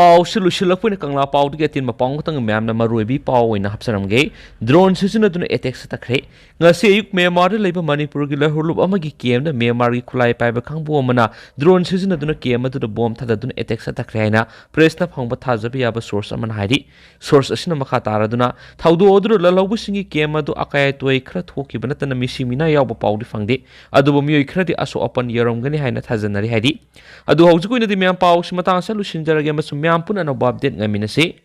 ꯄꯥꯎꯁꯤ ꯂꯣꯏꯁꯤꯜꯂꯛꯄ ꯑꯣꯏꯅ ꯀꯪꯂꯥ ꯄꯥꯎꯗꯒꯤ ꯑꯇꯦꯟꯕ ꯄꯥꯎ ꯈꯛꯇꯪ ꯃꯌꯥꯝꯅ ꯃꯔꯨꯑꯣꯏꯕ ꯄꯥꯎ ꯑꯣꯏꯅ ꯍꯥꯞꯆꯔꯝꯒꯦ꯫ ꯗ꯭ꯔꯣꯟ ꯁꯤꯖꯤꯟꯅꯗꯨꯅ ꯑꯦꯇꯦꯛ ꯆꯠꯊꯈ꯭ꯔꯦ꯫ ꯉꯁꯤ ꯑꯌꯨꯛ ꯃ꯭ꯌꯥꯟꯃꯥꯔꯗ ꯂꯩꯕ ꯃꯅꯤꯄꯨꯔꯒꯤ ꯂꯍꯨꯔꯂꯨꯞ ꯑꯃꯒꯤ ꯀꯦꯝꯗ ꯃ꯭ꯌꯥꯟꯃꯥꯔꯒꯤ ꯈꯨꯠꯂꯥꯏ ꯄꯥꯏꯕ ꯀꯥꯡꯕꯨ ꯑꯃꯅ ꯗ꯭ꯔꯣꯟ ꯁꯤꯖꯤꯟꯅꯗꯨꯅ ꯀꯦꯝ ꯑꯗꯨꯗ ꯕꯣꯝ ꯊꯥꯗꯗꯨꯅ ꯑꯦꯇꯦꯛ ꯆꯠꯊꯈ꯭ꯔꯦ ꯍꯥꯏꯅ ꯄ꯭ꯔꯦꯁꯅ ꯐꯪꯕ ꯊꯥꯖꯕ ꯌꯥꯕ ꯁꯣꯔꯁ ꯑꯃꯅ ꯍꯥꯏꯔꯤ꯫ ꯁꯣꯔꯁ ꯑꯁꯤꯅ ꯃꯈꯥ ꯇꯥꯔꯗꯨꯅ ꯊꯧꯗꯣꯛ ꯑꯗꯨꯗ ꯂꯜꯍꯧꯕꯁꯤꯡꯒꯤ ꯀꯦꯝ ꯑꯗꯨ ꯑꯀꯥꯏ ꯑꯇꯣꯏ ꯈꯔ ꯊꯣꯛꯈꯤꯕ ꯅꯠꯇꯅ ꯃꯤꯁꯤ ꯃꯤꯅꯥ ꯌꯥꯎꯕ ꯄꯥꯎꯗꯤ ꯐꯪꯗꯦ꯫ ꯑꯗꯨꯕꯨ ꯃꯤꯑꯣꯏ ꯈꯔꯗꯤ ꯑꯁꯣꯛ ꯑꯄꯟ ꯌꯥꯎꯔꯝꯒꯅꯤ ꯍꯥꯏꯅ ꯊꯥꯖꯅꯔꯤ ꯍꯥꯏꯔꯤ꯫ ꯑꯗꯨ ꯍꯧꯖꯤꯛ ꯑꯣꯏꯅꯗꯤ ꯃꯌꯥꯝ ꯄꯥꯎꯁꯤ ꯃꯇꯥꯡ ꯑꯁꯤꯗ ꯂꯣꯏꯁꯤꯟꯖꯔꯒꯦ ꯑꯃꯁꯨꯡ ꯃꯌꯥꯝ ꯄꯨꯟꯅ ꯑꯅꯧꯕ ꯑꯞꯗꯦꯠ ꯉꯥꯏꯃꯤꯟꯅꯁꯤ꯫